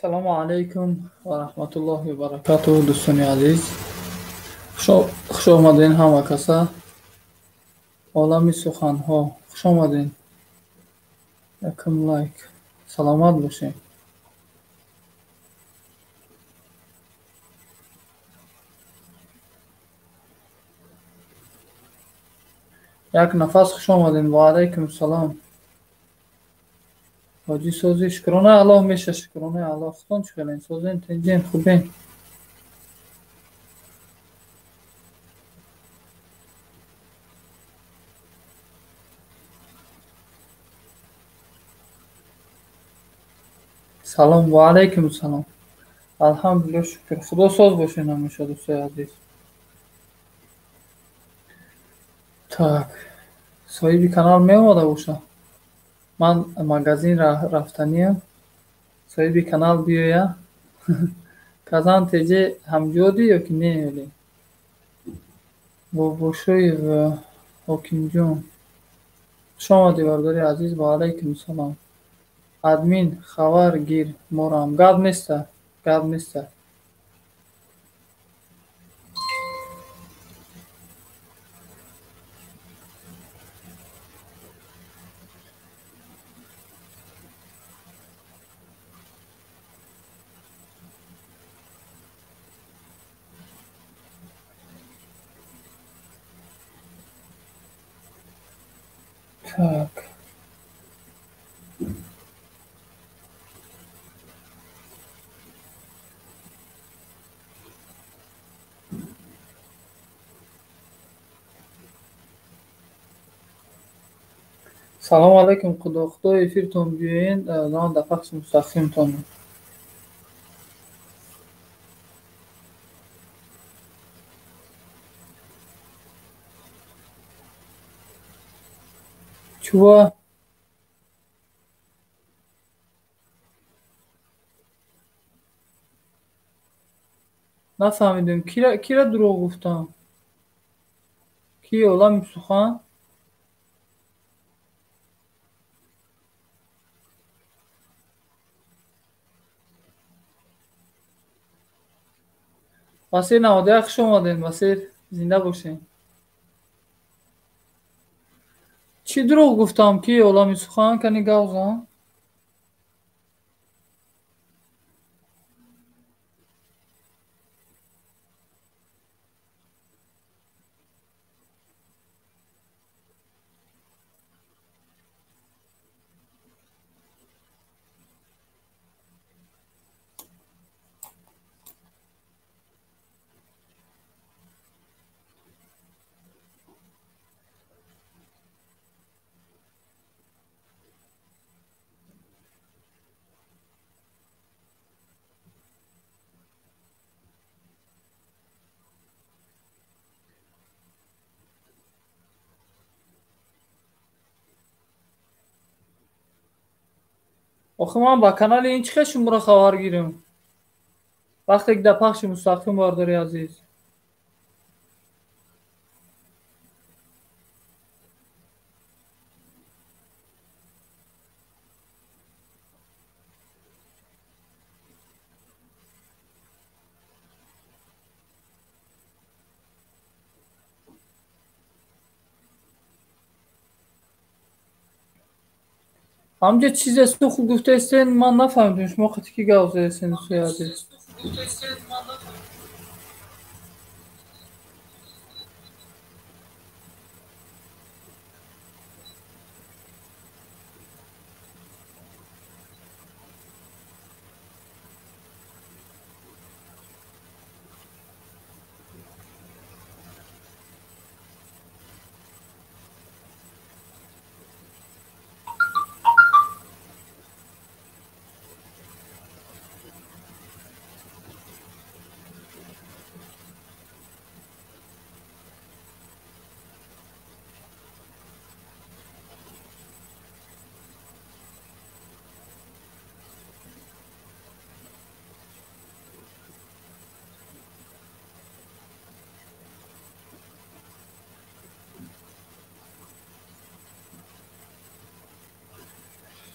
Салому алайкум ва раҳматуллоҳи ва баракатуҳ, дӯстони азиз. Хуш омадед ҳама каса. Олами суханҳо, хуш омадед. Якум лайк. Саломат бошед. Як нафас хуш омадед. Ва алайкум салом. Ҳоҷӣ созӣ, шукронаи Аллоҳ меша, шукронаи Аллоҳ. Худтон чӣ хелен? Созен, тинҷен, хубен? Салом, ва алайкум салом. Алҳамдулиллоҳ, шукр. Худо соз бошед ҳамеша, дӯстои азиз. Так, соҳиби канал меомада боша? Ман магазин рафтаниям. Соҳиби канал биёя. Казан теже ҳамҷодӣ ё ки не ели? Бобошоев Ҳокимҷон. Хуш омадӣ, бародари азиз. Ва алайкум салом. Админ, хабар гир морам. Гап неста, гап неста. Так. Салому алайкум, Худо. Худо эфиртон биёен, ман дар пахши мустақимтонам. Чува? Нафаҳмидем, кира дурӯғ гуфтам? Ки олами сухан? Басир 91, хуш омадед, Басир, зинда бошед. Чӣ дурӯғ гуфтам, ки олами сухан кани гавзан? Охи ман ба канали ин чӣ хел шуморо хабар гирам? Вақте ки дар пахши мустақим, бародари азиз. Ҳамҷа чизе сух гуфтаистен, ман нафаҳмидам, шумо қати ки гап задаистен, дӯстои азиз?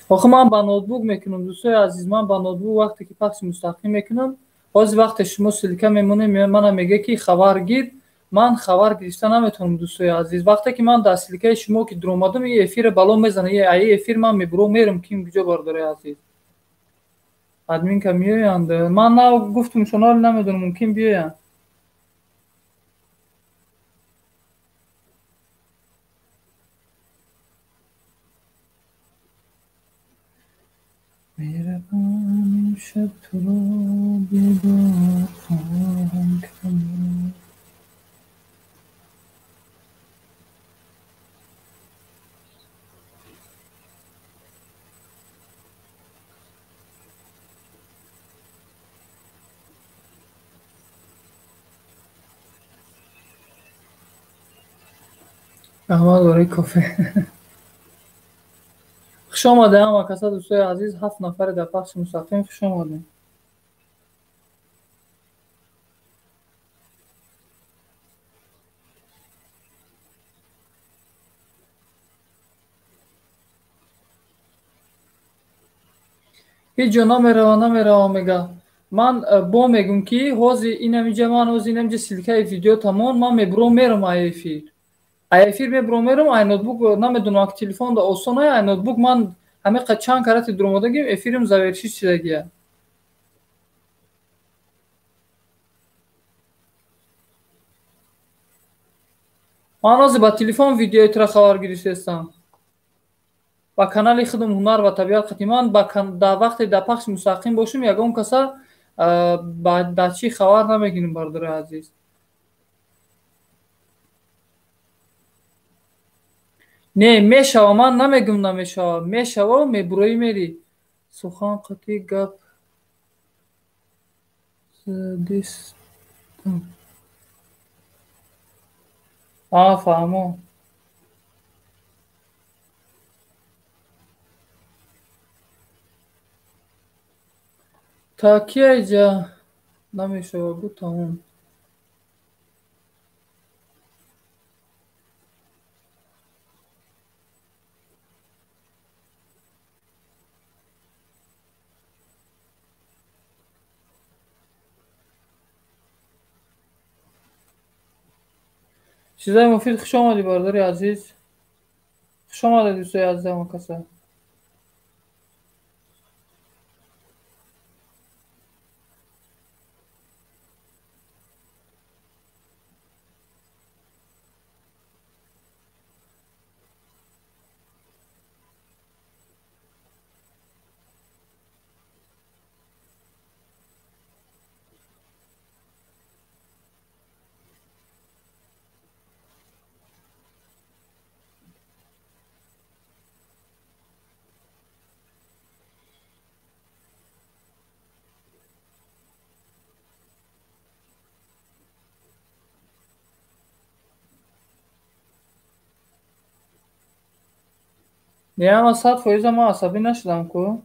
Охи ман ба ноутбук мекунам, дӯстои азиз, ман ба ноутбук вақте ки пахши мустақим мекунам, ҳозир вақте шумо ссылка мемонед, мана мега ки хабар гир, ман хабар гирифта наметавонам, дӯстои азиз. Вақте ки ман дар ссылкаи шумо ки дуромадам, и эфира бало мезанад, и эфир ман мебурам, мерам ким куҷо, бародари азиз. Админка меоянд. Ман нав гуфтум, шумо намедонам, мумкин биёянд. Меҳрабон, имшаб туро бедор хоҳам кард. Раҳмат барои кофе. Хуш омадед ҳама каса, дӯстои азиз, 7 нафаре дар пахши мустақим, хуш омадед. Ҳеҷ ҷо намерава, намерава мега. Ман бо мегум ки ҳозир инамиҷа, ман ҳозир инамиҷа ссылкаи видео тамом, ман мебурам мерам ай эфир. Ай эфир мебурам мерам, ай ноутбук намедонам, ак телефон да осон ай ноутбук ман ҳамиқа чанд карати дуромадагим, эфирим завершиш шидагия. Ман ҳозир ба телефон видеои тура хабар гирифтаистам. Ба канали худам ҳунар ва табиат қати ман дар вақте дар пахши мустақим бошам, ягон каса дар чӣ хабар намегирем, бародари азиз. Не, мешава, ман намегум намешава. Мешава, мебуроӣ мери. Сухан қати гап задистам. А, фаҳмо. Та кия иҷа намешава, гу тамом. Чизаи муфид, хуш омадӣ, бародари азиз. Хуш омадед, дӯстои азиз, ҳама каса. Не, ама 100% ман асабӣ нашудам ку.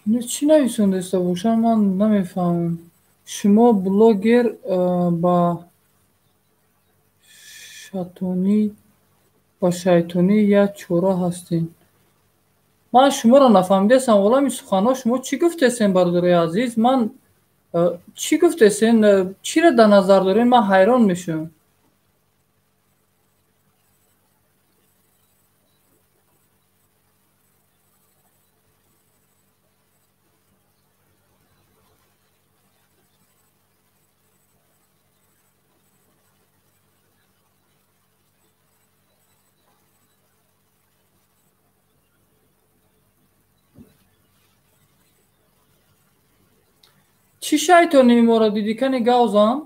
Чӣ нависондаиста бошам, ман намефаҳмам. Шумо блогер ба шайтонӣ як чора ҳастед. Ман шуморо нафаҳмидаастам. Олами суханҳо шумо чӣ гуфтесен, бародарои азиз? Ман чӣ гуфтесен? Чиро дар назар дорем? Ман ҳайрон мешавам. Чӣ шайтони моро дидӣ, кани гавзам?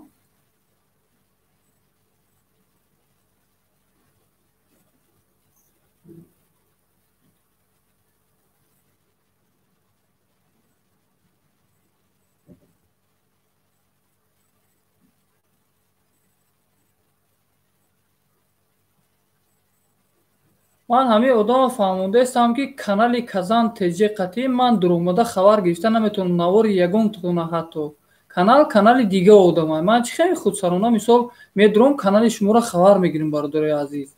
Ман ҳамин одамро фаҳмондаистам, ки канали Казан ТЖ қатъӣ ман дуромада хабар гирифта наметавонам, навори ягонтона ҳатто. Канал канали дига одамай. Ман чӣ хеле худсарона мисол медуром канали шуморо хабар мегирем, бародарои азиз.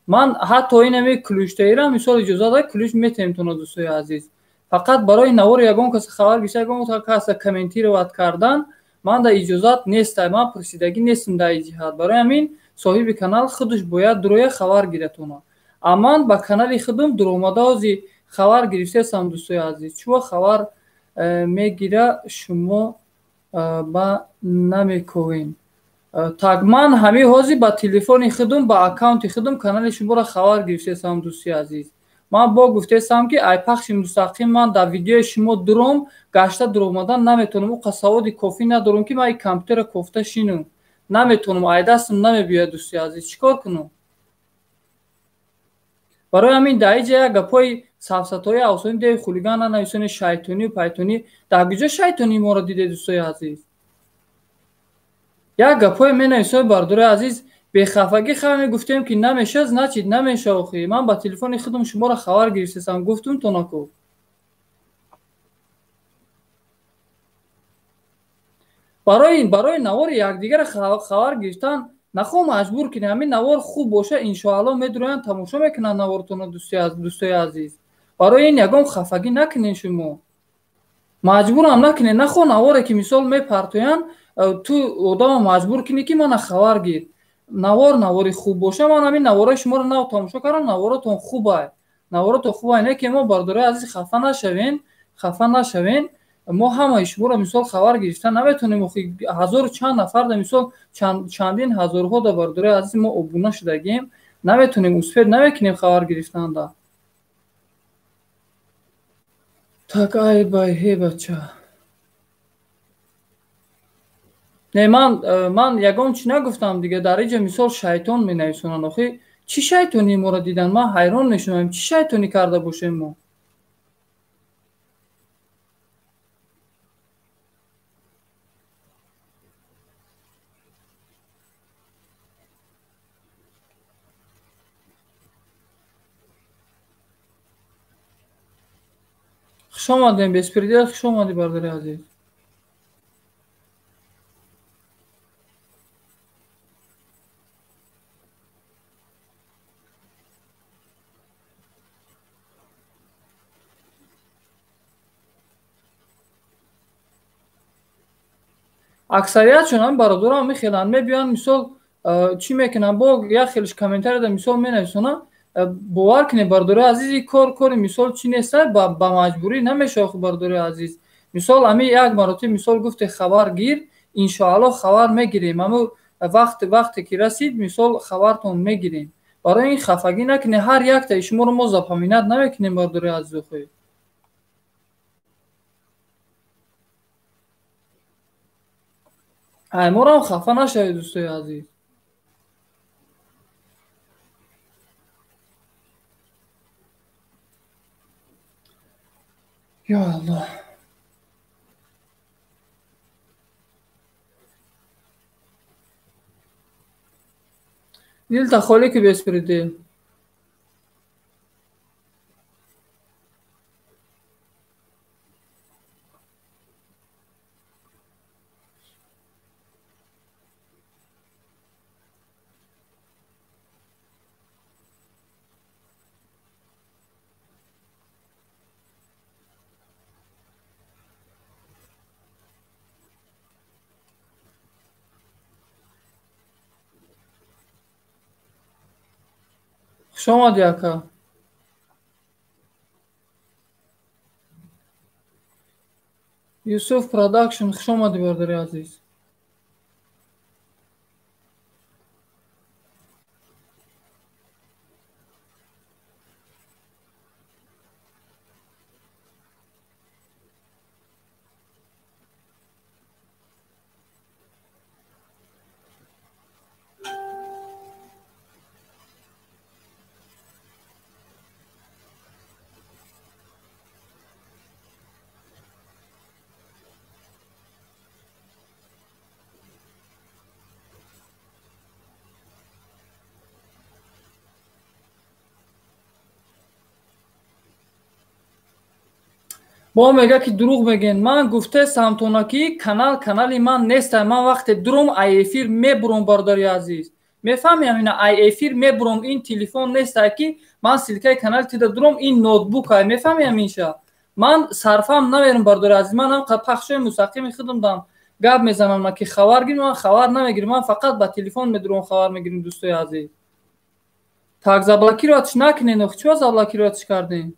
Ман ҳатто ин ҳами ключтаира мисол иҷоза дад, ключ метаҳем тона, дӯстои азиз. Фақат барои навори ягон каса хабар гирифта, ягон каса комментировать кардан ман да иҷозат нестай, ман пурсидагӣ нестам дар ин ҷиҳат. Барои ҳамин соҳиби канал худаш бояд дуроя хабар гиратона. А ман ба канали худам дуромада ози хабар гирифтаастам, дӯстои азиз. Чӯ хабар мегира шумо ба намековен. Так ман ҳамин ҳози ба телефони худам, ба аккаунти худам канали шуморо хабар гирифтаастам, дӯстои азиз. Ман бо гуфтаастам, ки ай пахши мустақим ман дар видеои шумо дуром гашта дуромадан наметавонам. Ӯ қасаводи кофӣ надорам, ки ман ин компютерро кофта шинам. Наметавонам, ай дастам намебиёяд, дӯстои азиз. Чӣ кор кунам? Барои ҳамин дар инҷа як гапҳои сафсатҳои авсони деви хулиган нанависони шайтонию пайтонӣ. Дар куҷо шайтонии моро дидед, дӯстои азиз? Як гапҳое менависони, бародарои азиз, бехафагӣ хабар мегуфтем, ки намеша, значит намеша. Охи ман ба телефони худам шуморо хабар гирифтасам, гуфтум то наку. Барои навори якдигарро хабар гирифтан нахоҳ маҷбур кунем. Ҳамин навор хуб боша, иншоалло медуроянд, тамошо мекунанд навортонро, дӯстои азиз. Барои ин ягон хафагӣ накунед шумо. Маҷбурам накунед. Нахоҳ наворе ки мисол мепартоянд, ту одамро маҷбур кунӣ, ки мана хабар гир. Навор навори хуб боша, ман ҳамин навораи шуморо нав тамошо кардам, наворотон хубай. Наворотон хубай, не ки мо, бародарои азиз, хафа нашавем, хафа нашавем. Мо ҳамаи шуморо мисол хабар гирифта наметавонем. Охи ҳазору чанд нафар да мисол чандин ҳазорҳо да, бародарои азиз, мо обуна шудагием, наметавонем, успед намекунем хабар гирифтанда. Так ай бай ҳе бача. Не, ман ягон чӣ нагуфтам дига. Дар инҷа мисол шайтон менависонанд. Охи чӣ шайтони моро дидан? Ман ҳайрон мешавам, чӣ шайтонӣ карда бошем мо? Хуш омадем, беспредел, хуш омадӣ, бародари азиз. Аксариятшон ҳам бародарам мехеланд, мебиёянд, мисол чӣ мекунанд, бо як хелиш комментарияда мисол менависонанд. Бовар кунед, бародарои азиз, ин кор кори мисол чӣ нест, ба маҷбурӣ намешавад, бародарои азиз. Мисол ҳамин як маротиба мисол гуфте хабар гир, иншоалло хабар мегирем. Ҳамун вақте ки расид, мисол хабартон мегирем. Барои ин хафагӣ накунед, ҳар яктаи шуморо мо запоминат намекунем, бародарои азизу худ. Ай морам хафа нашавед, дӯстои азиз. Ё Аллоҳ. Дилта холӣ ки беспредел. Хуш омадӣ, ака. Юсуф Продакшн, хуш омадӣ, бародари азиз. Бо мега ки дурӯғ мегӯен. Ман гуфте самтона ки канал канали ман нест. Ман вақте дурум ай эфир мебурам, бародари азиз. Мефаҳмем ина ай эфир мебурам, ин телефон нест ки ман ссылкаи канали тида дурум, ин ноутбук ай. Мефаҳмем инша. Ман сарфам намерам, бародари азиз. Ман ҳам пахшои мустақими худам дам гап мезанам ки хабар гирам, ман хабар намегирам. Ман фақат ба телефон медурам, хабар мегирам, дӯстои азиз. Так заблокировать накунед, ох чё заблокировать кардем?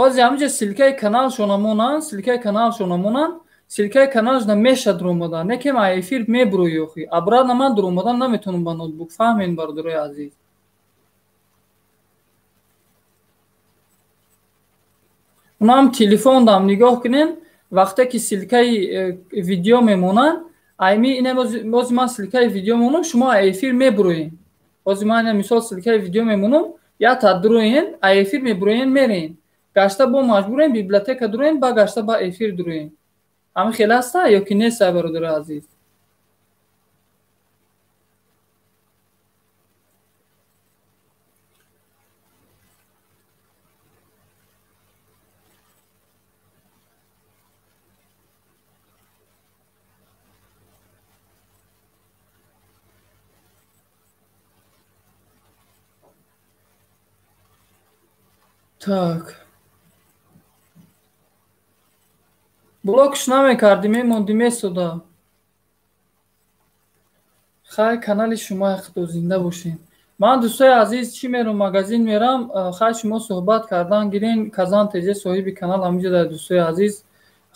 Ози ҳаминҷа ссылкаи каналшона монанд, ссылкаи каналшона монанд, ссылкаи каналшона меша дуромада, не ки ман эфир мебурӯи охи. Обратно ман дуромада наметавонам ба ноутбук, фаҳмед, бародарои азиз. Унам телефон дам нигоҳ кунем, вақте ки ссылкаи видео мемонанд, айми ина бози ман ссылкаи видео мемонам, шумо эфир мебурӯед. Бози ман ина мисол ссылкаи видео мемонам, я та дуроен, ай эфир мебурӯен, мерен. Гашта бо маҷбурем библиотека дуроем, ба гашта ба эфир дуроем. Ҳамин хел аста ё ки нест, бародари азиз? Так. Блокш намекардӣ, мемондӣ месода. Хай, канали шумо худо зинда бошед. Ман дӯстои азиз чӣ мерам, магазин мерам, хай шумо суҳбат кардан гирен, Казан ТЖ соҳиби канал ҳаминҷо дар дӯстои азиз.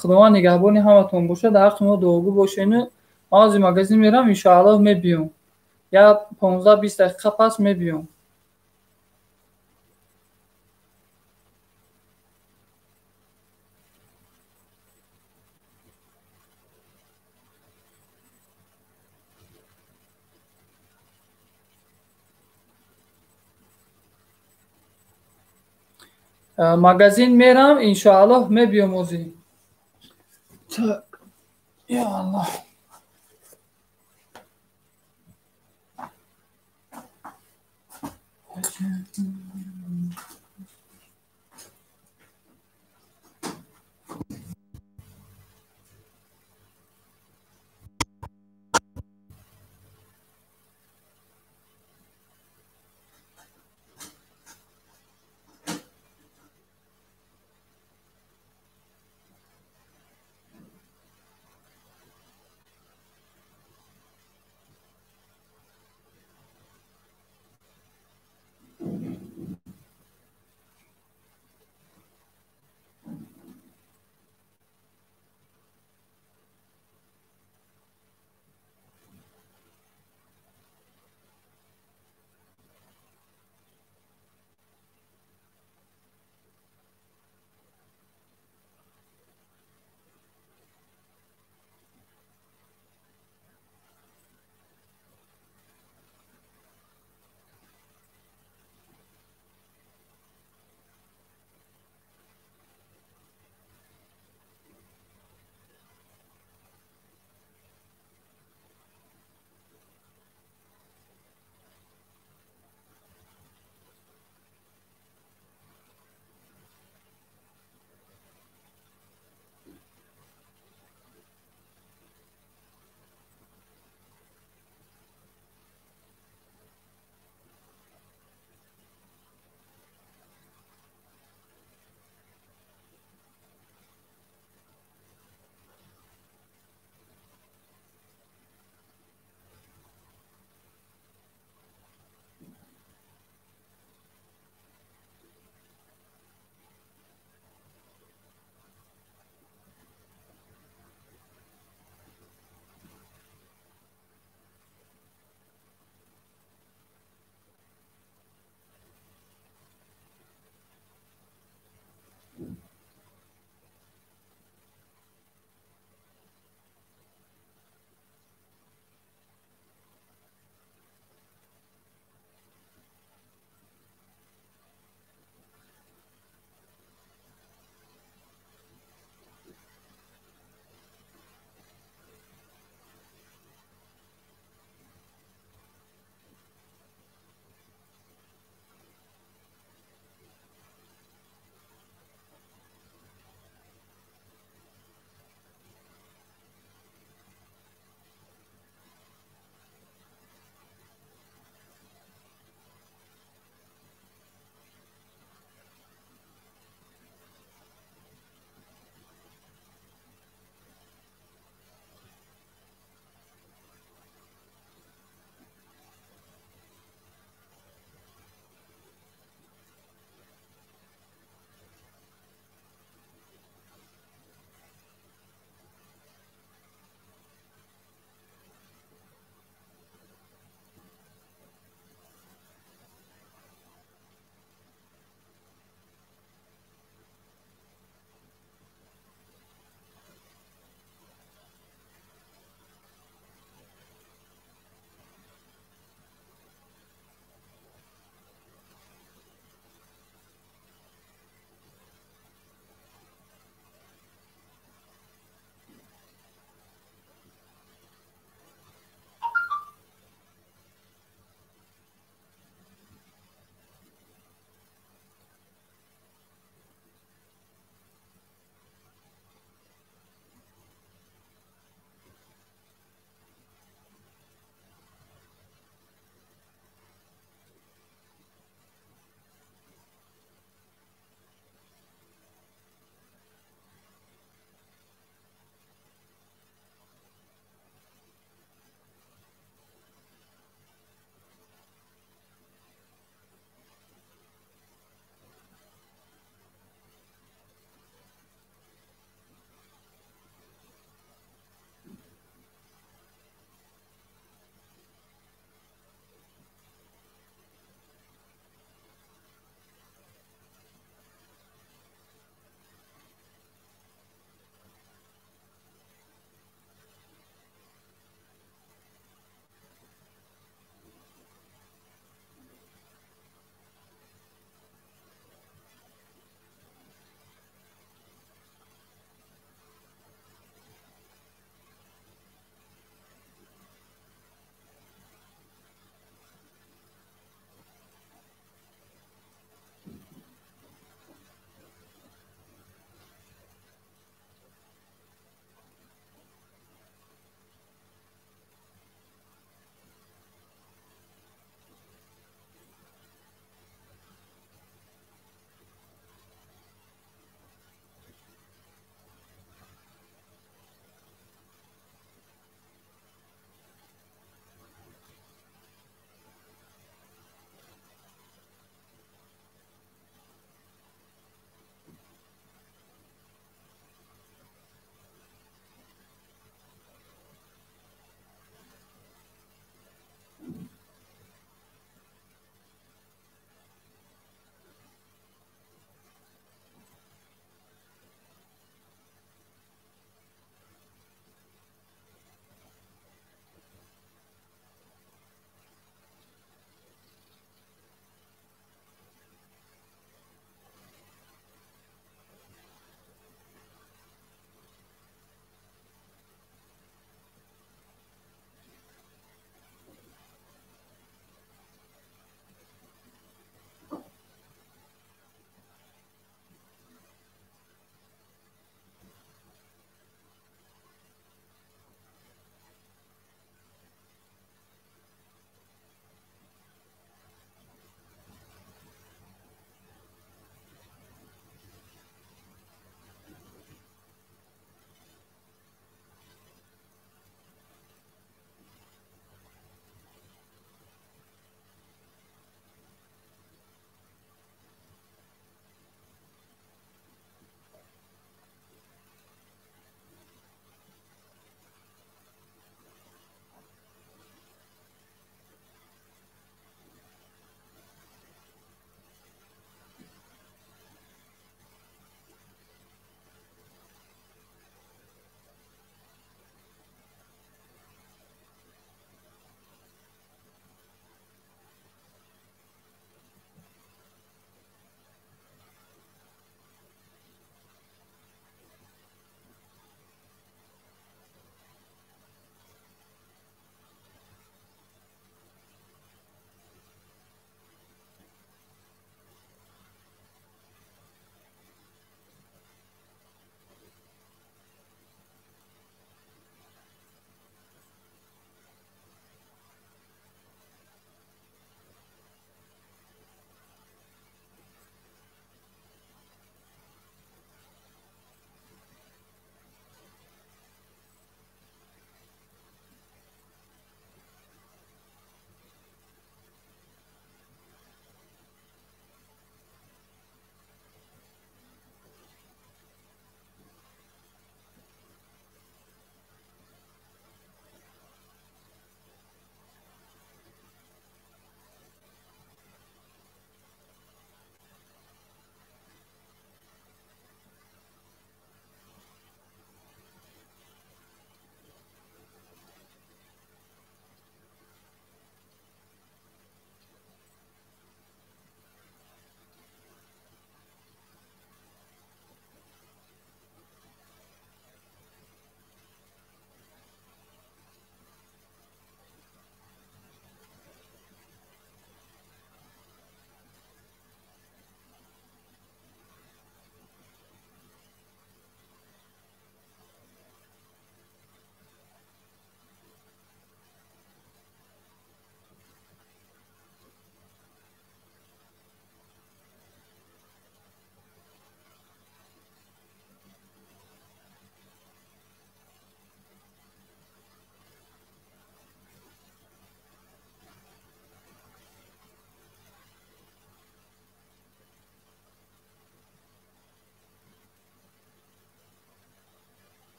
Худованд нигаҳбони ҳаматон бошад, дар ҳаққи мо дуогӯ бошед. Ман ҳозир магазин мерам, иншоаллоҳ мебиём. Я 15-20 дақиқа пас мебиём. Магазин мерам, иншоаллоҳ мебиём озӣ. Так, я Аллоҳ.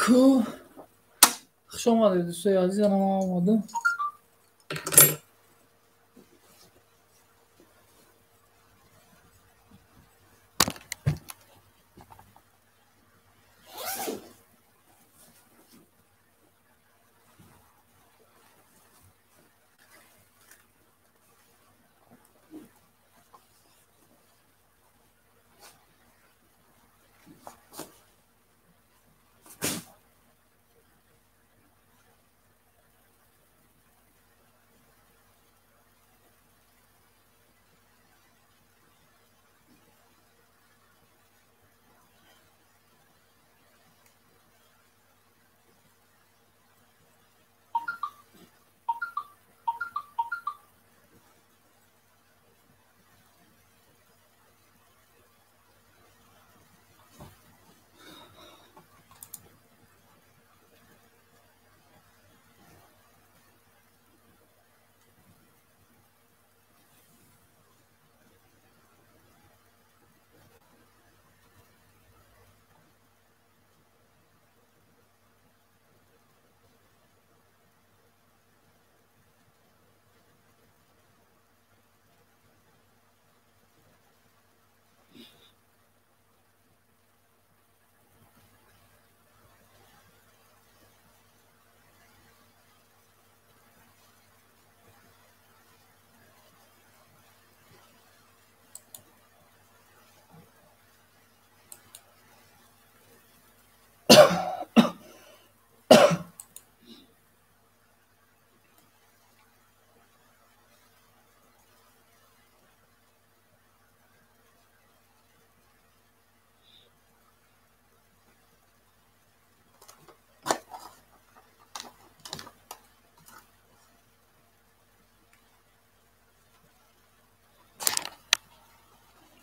Ку хуш омадед, дӯстои азиз, ана ман омадам.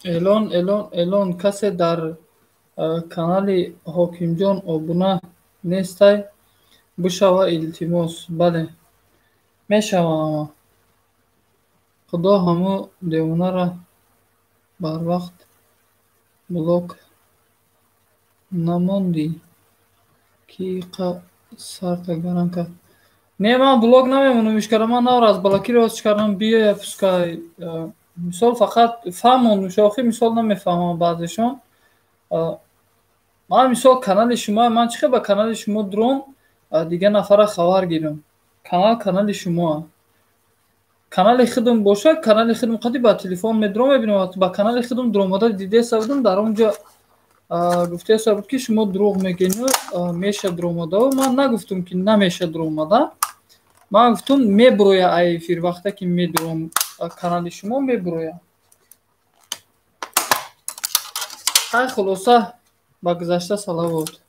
Эълон, эълон, эълон. Касе дар канали Ҳокимҷон обуна нестай, бишава, илтимос. Бале, мешавам ама. Худо ҳаму девонара барвақт блок намондӣ, ки иқа сарта гарам кард. Не, ман блок намемонам ишкара, ман навра аз блокировать кардам, биёя пускай. Мисол фақат фаҳмон, охи мисол намефаҳмам баъзешон. Ман мисол канали шумо, ман чӣ хел ба канали шумо дрон дигар нафара хабар гирам. Канал канали шумоа. Канали худам бошад, канали худам қади ба телефон медром мебинам, ба канали худам дромада дидеса будам, дар он ҷо гуфтеса буд, ки шумо дурӯғ мегӯед, меша дромада. Ман нагуфтам, ки намеша дромада. Ман гуфтам, меброя ай эфир, вақте ки медром канали шумо меброя. Хай, хулоса, ба гузашта салавот.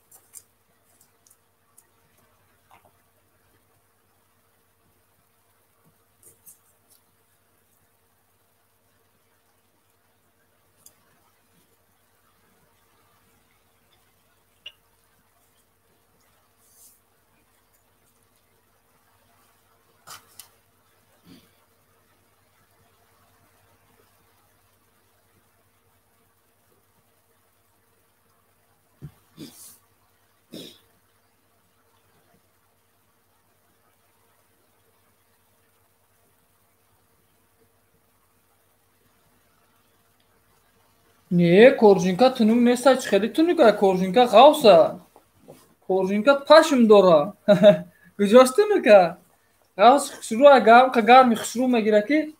Не, коржинка тунук неста, чӣ хеле тунука, коржинка ғавса. Коржинка пашм дора. Куҷош тунука? Ғавс хушрӯ, ага гарми хушрӯ мегира, ки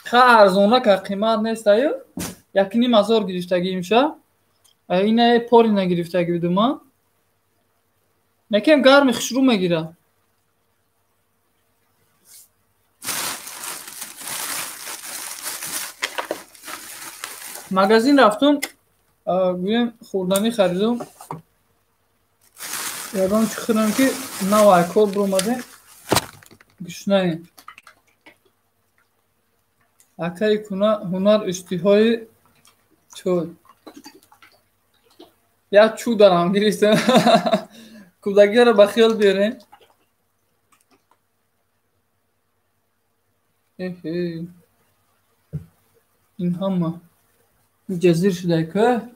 ха арзона ка қимат нестаю. 1,5 ҳазор гирифтагиимша. Ина пори нагирифтагӣ будум ман. Некем гарми хушрӯ мегира. Магазин рафтум, гӯем, хӯрданӣ харидум, ягон чӣ хӯрам, ки навай кор биромадем, гушнаем. Акаи ҳунар иштиҳои чой як чӯ дарам гирифтем, кӯдакиро ба хиёл биёрем. Ин ҳама ҷазир шудай ка.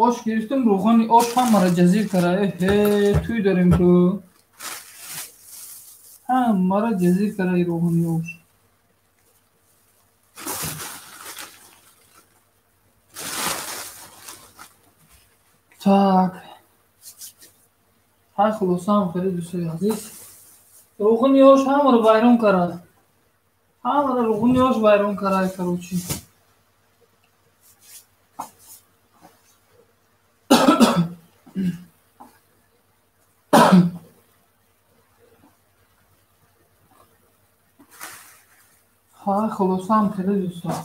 Ош гирифтам, рӯғани ош ҳамаро ҷазир кара. Эҳе, тӯй дорем ку. Ҳамаро ҷазир кара и рӯғани ош. Так. Ҳай хулосаам хеле дӯстои азиз. Рӯғани ош ҳамаро вайрон кара. Ҳамаро рӯғани ош вайрон кара, короче. Ҳай хулосаам хеле дӯстон.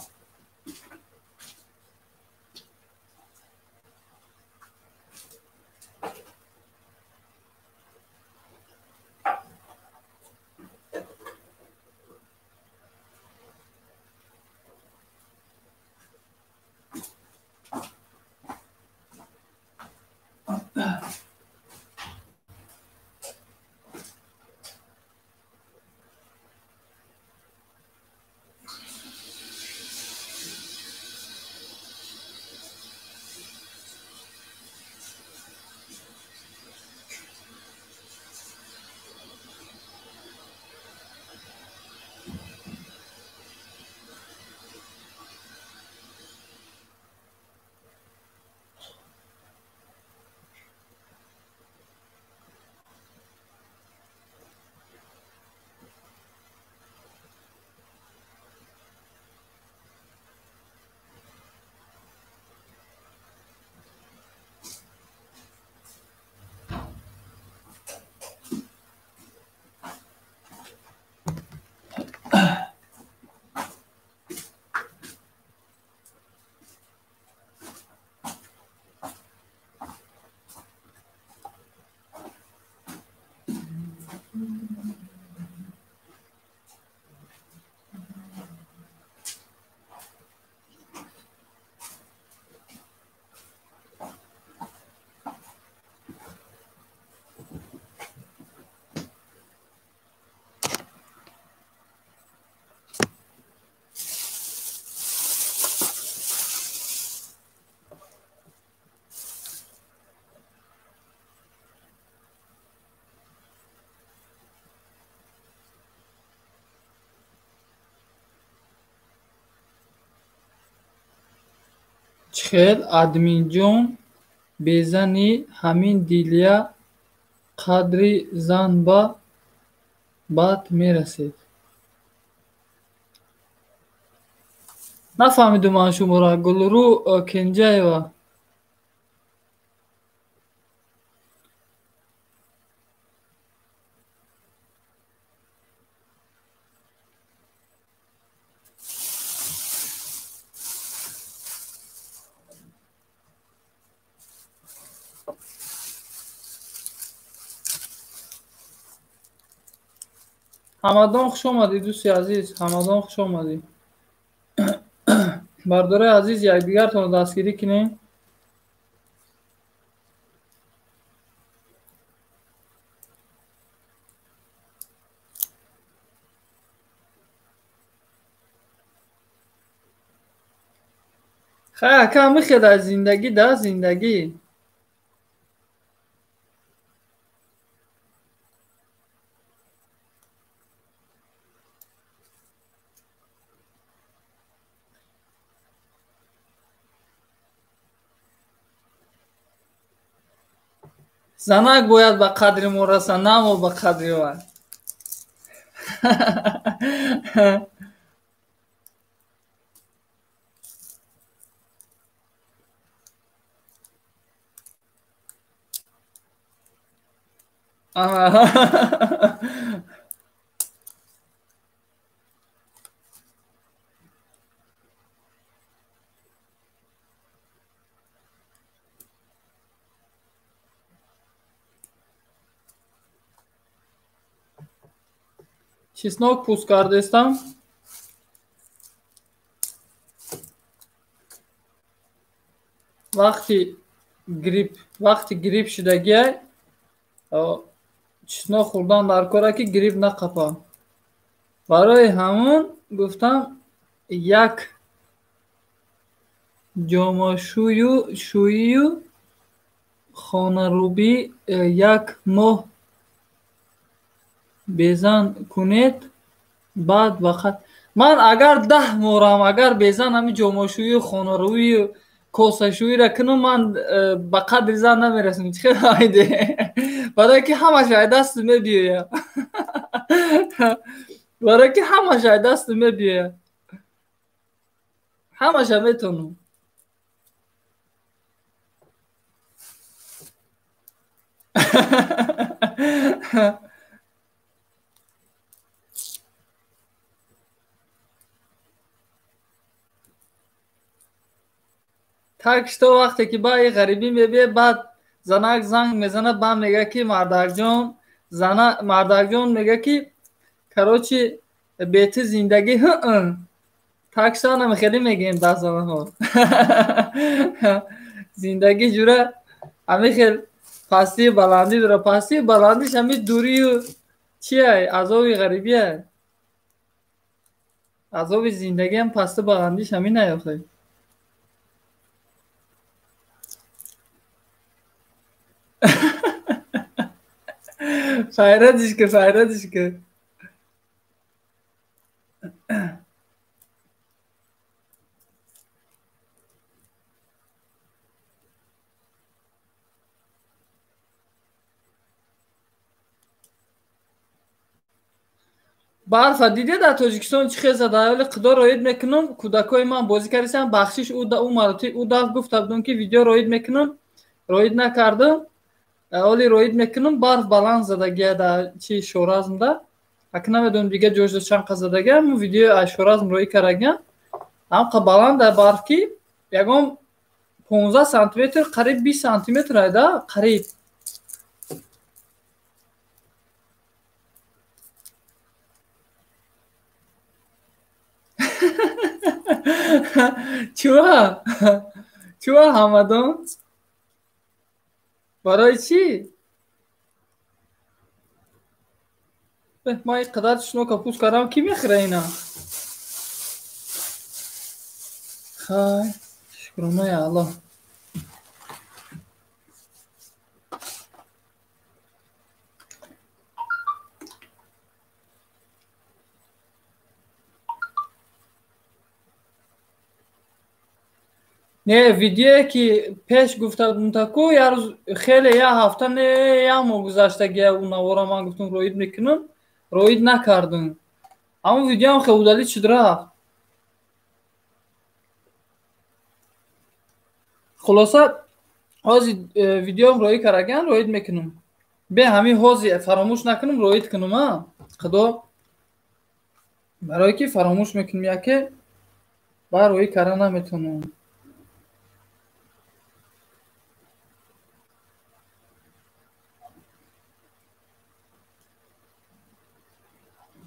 Чхел админҷон безани ҳамин дилия қадри зан ба бад мерасед. Нафаҳмидум ман шуморо, Гулрӯ Кенҷаева. Ҳамадон хуш омадӣ, дӯсти азиз, Ҳамадон хуш омадӣ. Бардораи азиз, якдигартонро дастгирӣ кунем. Хай ака михед аз зиндагӣ да зиндагӣ. Занак бояд ба қадри мо расад, на мо ба қадри вай. Чеснок пӯст кардестам. Вақти грипп шудагиай чеснок хӯрдан дар кора ки грипп нақапа. Барои ҳамон гуфтам як Ҷомашӯию хонарӯбӣ як моҳ безан кунед, баъд вақт ман агар 10 моҳрам, агар безан ҳамин ҷомашӯию хонарӯию косашӯиро кунам, ман ба қадри зан намерасам. Чӣ хел айде? Барое ки ҳамаш ай даст мебиёяд. Барое ки ҳамаш ай даст мебиёяд. Ҳамаша метавонам. Так что вақте ки ба и ғарибӣ мебиёяд, баъд занак занг мезанад, баъд мегӯяд ки мардакҷон, зана мардакҷон мегӯяд ки короче бе ту зиндагӣ так что нам хеле мегӯем дар занаҳо. Зиндагӣ ҷура ҳамин хел пастию баландӣ дорад. Пастию баландиш ҳамин дурию чия, азоби ғарибия. Азоби зиндагиам пасту баландиш ҳамин охе. Файрадиш ки, файрадиш ки. Барфа диде дар Тоҷикистон чӣ хел зада? Ҳоли қидо роид мекунам, кӯдакҳои ман бозӣ кардисам, бахшиш ӯ маротӣ ӯ даф гуфта будам ки видео роид мекунам, роид накардам. Ҳоли роид мекунам, барф баланд задагия дар чи Шоразмда. Аки намедонам дига ҷоҷо чанд қа задагия, мо видео аз Шоразм роӣ кардагиам. Ҳамқа баланд дар барф ки ягон 15 сантиметр, қариб 20 сантиметр айда, қариб. Чуа? Чуа ҳамадон? Барои чӣ? Ман ин қадар чеснока пӯст кардам, кӣ мехӯра ина? Хай, шукронаи Аллоҳ. Не, видеое ки пеш гуфта будам таку, як рӯз хеле як ҳафта не, як моҳ гузаштагия ӯ навора ман гуфтам роид мекунам, роид накардам. Ҳамон видеоам хел удалить шуд рафт. Хулоса ҳозир видеоам роӣ кардагиам, роид мекунам. Бе ҳамин ҳозир фаромӯш накунам, роид кунам, а? Худо барое ки фаромӯш мекунам яке, баъд роӣ карда наметавонам.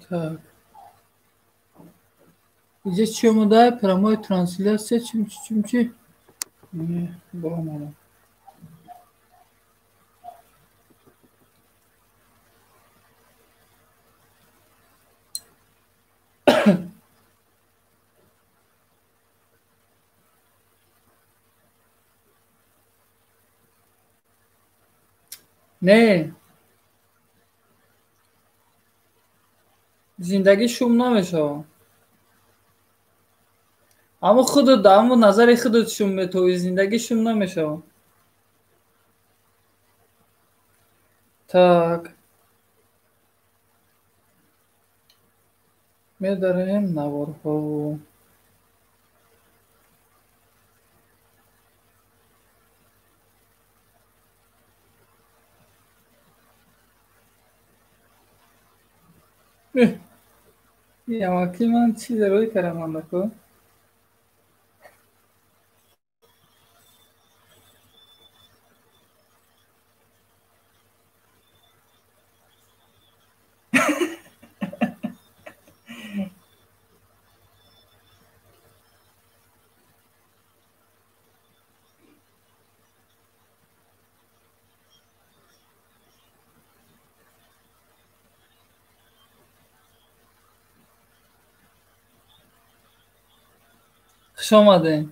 Так. Иҷа чӣ омада? Прямой трансляция чим чим чи? Не, баромада. Не. Зиндагӣ шум намешавад. Аммо худат, аммо назари худат шум метавӣ, зиндагӣ шум намешавад. Так. Медарем наворҳо. Ямаки ман чизе рӯй кардам андако? Хуш омадем.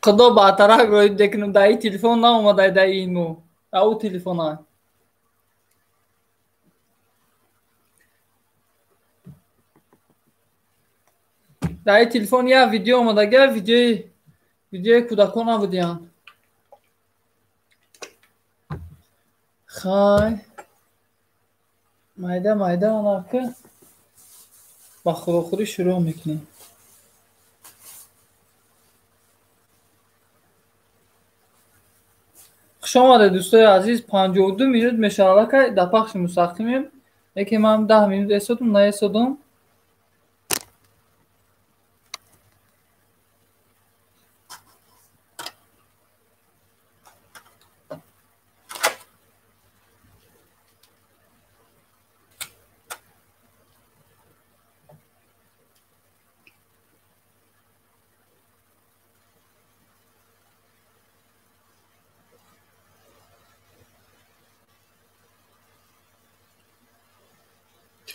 Худо баътарак роид мекунам, дар ин телефон наомадай, дар имо, дар ӯ телефона. Дар ин телефон як видео омадага, видеои кӯдакон набудиянд. Хай, майда майда анака ба хӯрокхӯрӣ шурӯъ мекунем. Хуш омадед, дӯстои азиз. 52 минут мешавад аллакай дар пахши мустақимем. Лекин ман 10 минут эсодум, наэсодум.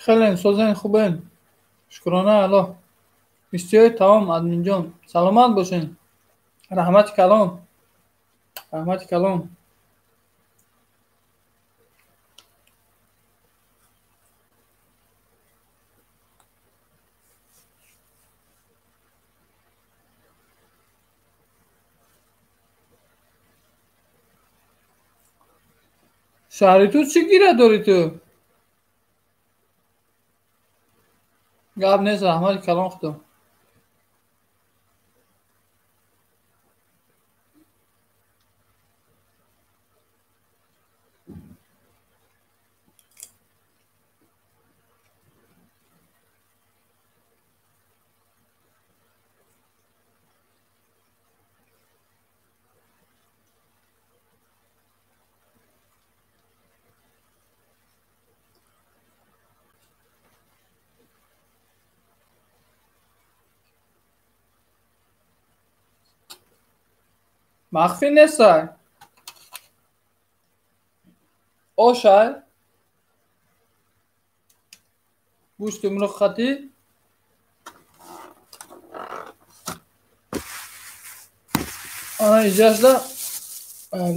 Хеле созен, хубен. Шукрона Аллоҳ. Иштиҳои таом, админҷон. Саломат бошен. Раҳмати калон. Раҳмати калон. Шаҳри ту чӣ гира дорӣ ту? Гап нест, раҳмати калон худо. Махфӣ нестай. Ошай. Гӯшти мурғ қатӣ. Ана иҷашда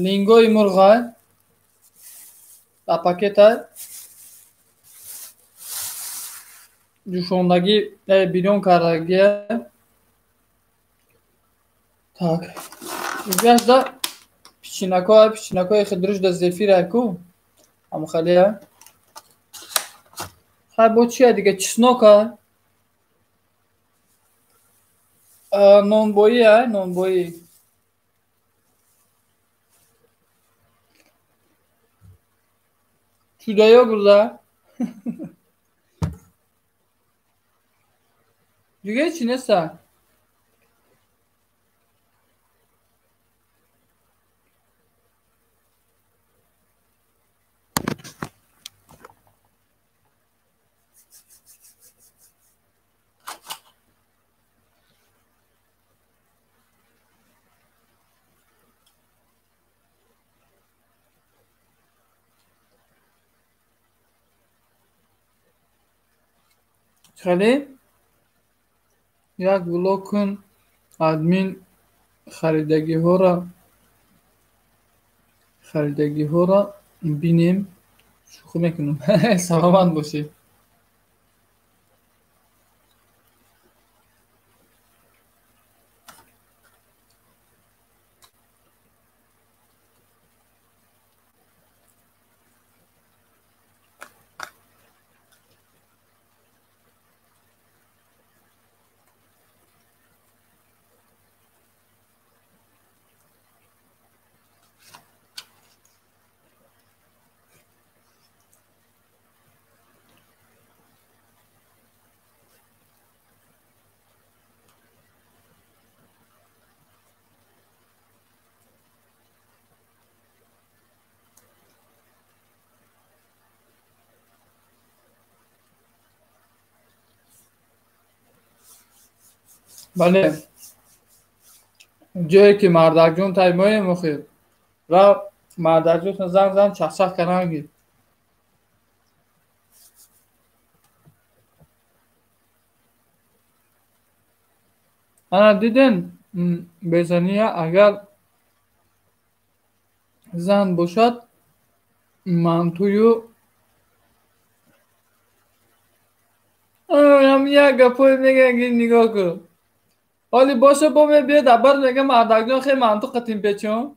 лингои мурғай. Дар пакетай. Ҷӯшондагӣ, бирён кардагия. Так. Иҷашда пичинакоа, пичинакои хидрушда зефирай ку. Амхалия. Хай бо чия дига, чеснока. Нонбоӣ, нонбоӣ. Чудаё гурда. Дига чӣ неста? Хеле як блок кун, админ, харидагиҳоро бинем. Шӯхӣ мекунам. Саломат бошед. Бале, ҷое ки мардакҷон таймоем охир ра мардакҷон занг зан, чахчах кардан гир. Ана диден, Безания агар зан бошад, мантую як гапое мегӯяд, ки нигоҳ кун. Ҳоли боша бо мебиёд, абар мега мардакҷон хе манту қатим печон.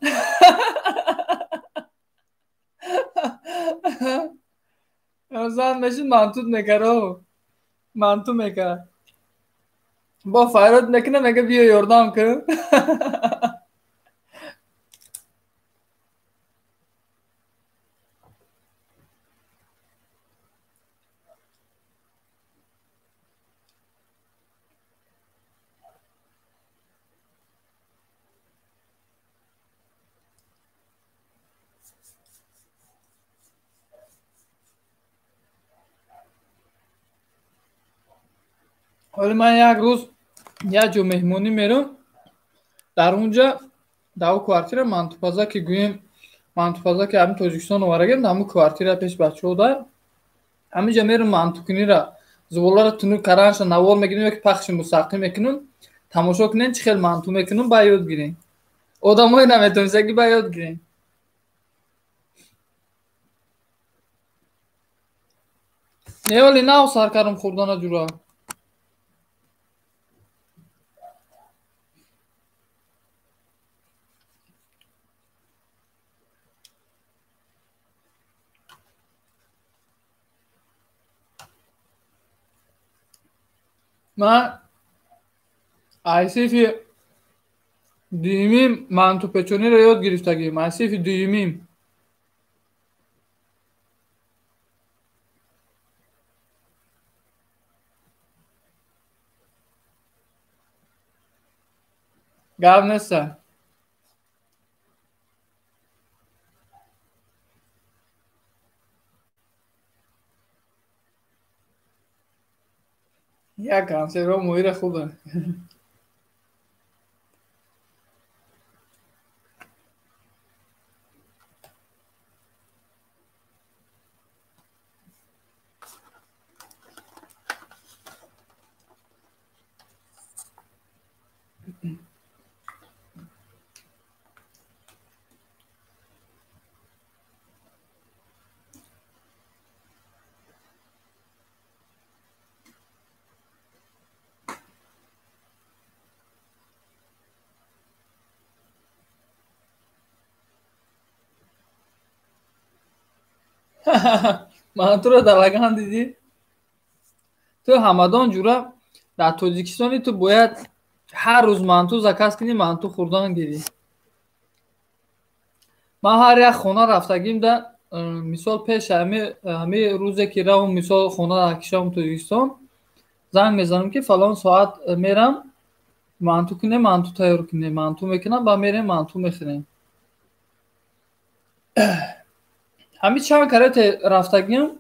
Зан мешид мантут мекард, манту мекард. Бо файрод мекуна, мега биё ёрдам кун. Ҳоли ман як рӯз як ҷо меҳмонӣ мерам, дар унҷа дар ӯ квартира мантупаза ки гӯем, мантупаза ки ҳамин Тоҷикистон оварагем, дар ҳамун квартира пеш бачаҳо да ҳаминҷа мерам мантукунира, зуволаро тунук карданша навор мегирем ё ки пахши мустақим мекунам, тамошо кунем чӣ хел манту мекунам, ба ёд гирем. Одамое наметонистанд ки ба ёд гирем. Не, ҳоли нав сар кардам хӯрдана ҷура. Ман айсифи дуюмим мантупечониро ёд гирифтагим, айсифи дуюмим. Гап неста. Як консерва моҳира хубе. Мантуро дар лаган дидӣ? Ту Ҳамадон ҷура дар Тоҷикистони ту бояд ҳар рӯз манту заказ кунӣ, манту хӯрдан гирӣ. Ман ҳар як хона рафтагим да, мисол пеш ҳами рӯзе ки равм, мисол хона дар кишавам Тоҷикистон, занг мезанам ки фалон соат мерам, манту кунем, манту тайёр кунем, манту мекунам, ба мерем манту мехӯрем. Ҳами чанд карате рафтагим,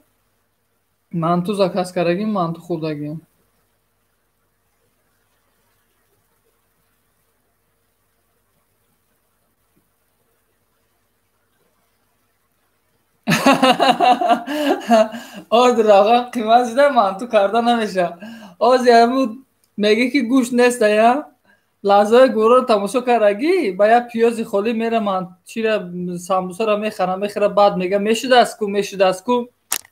манту заказ кардагим, манту хӯрдагим. Оз равған қимат шуда, манту карда намешавад. Оз ҳамун мегӯ ки гӯшт нест, ая лаҳзаҳои гӯрро тамошо кардагӣ, ба як пиёзи холӣ мера чира самбусаро мехарам, мехӯра, баъд мега мешудааст ку, мешудааст ку.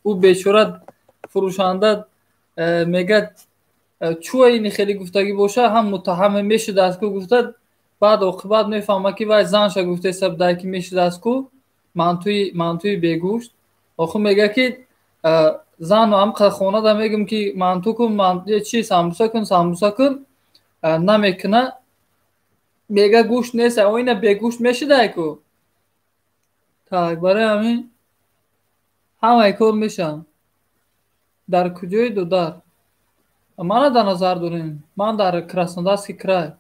Ӯ бечора фурӯшанда мега чӯ ини хеле гуфтагӣ боша, ҳам муттаҳаме мешудааст ку гуфта, баъд оқибат мефаҳма ки вай занша гуфтеса дай ки мешудааст ку, мантуи бегӯшт. Охир мега ки зану ҳам хонада мегӯм ки манту кун, чи самбуса кун, самбуса кун, намекуна, мега гӯшт нест, оина бегӯшт мешудай ку. Так, барои ҳамин ҳамаи кор мешавам. Дар куҷои додар? Мана дар назар дорем, ман дар Краснодарский край.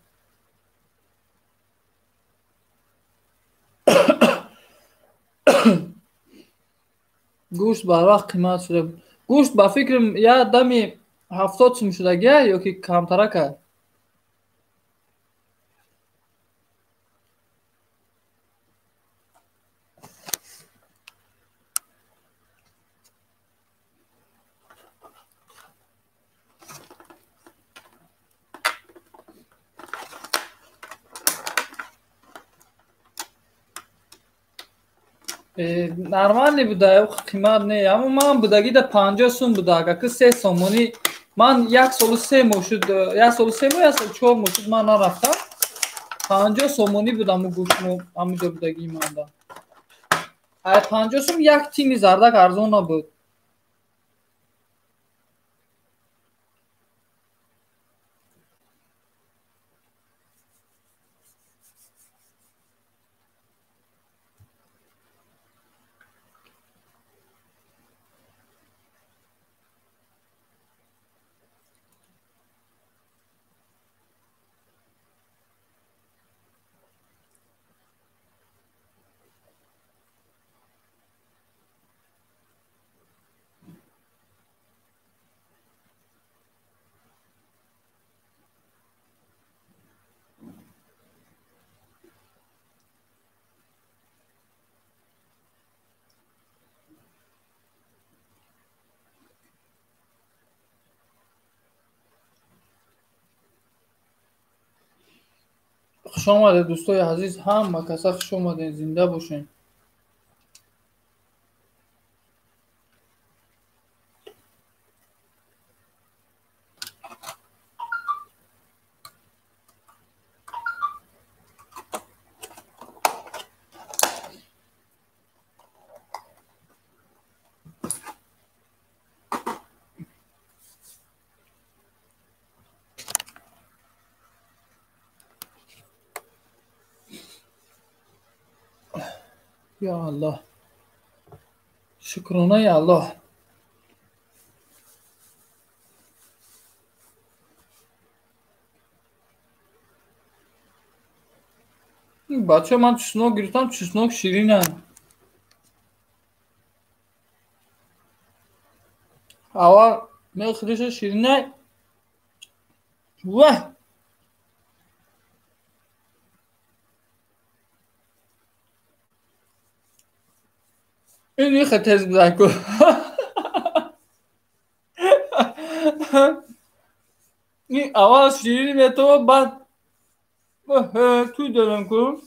Гӯшт барвақт қимат шуда. Гӯшт ба фикрам як дами 70 сум шудагия ё ки камтарака. Нормальный буда, қимат не. Аммо ман будагида 50 сум буда, агар ки 3 сомонӣ. Ман 1 солу 3 моҳ шуд, 1 солу 3 моҳ, 1 солу 4 моҳ шуд ман нарафтам. 50 сомонӣ буд аму гӯштмо, амуҷо будагии манда. Ай 50 сум як тини зардак арзон набуд. Хуш омадед дӯстои азиз, ҳама каса хуш омадед, зинда бошед. Я Аллоҳ, шукронаи Аллоҳ. Бача, ман чеснок гирифтам, чеснок ширина. Аввал мехӯриша ширина. Ваҳ! Ин ихе тез бизан ку. Ин аввал ширин метова, баъд туй додам ку.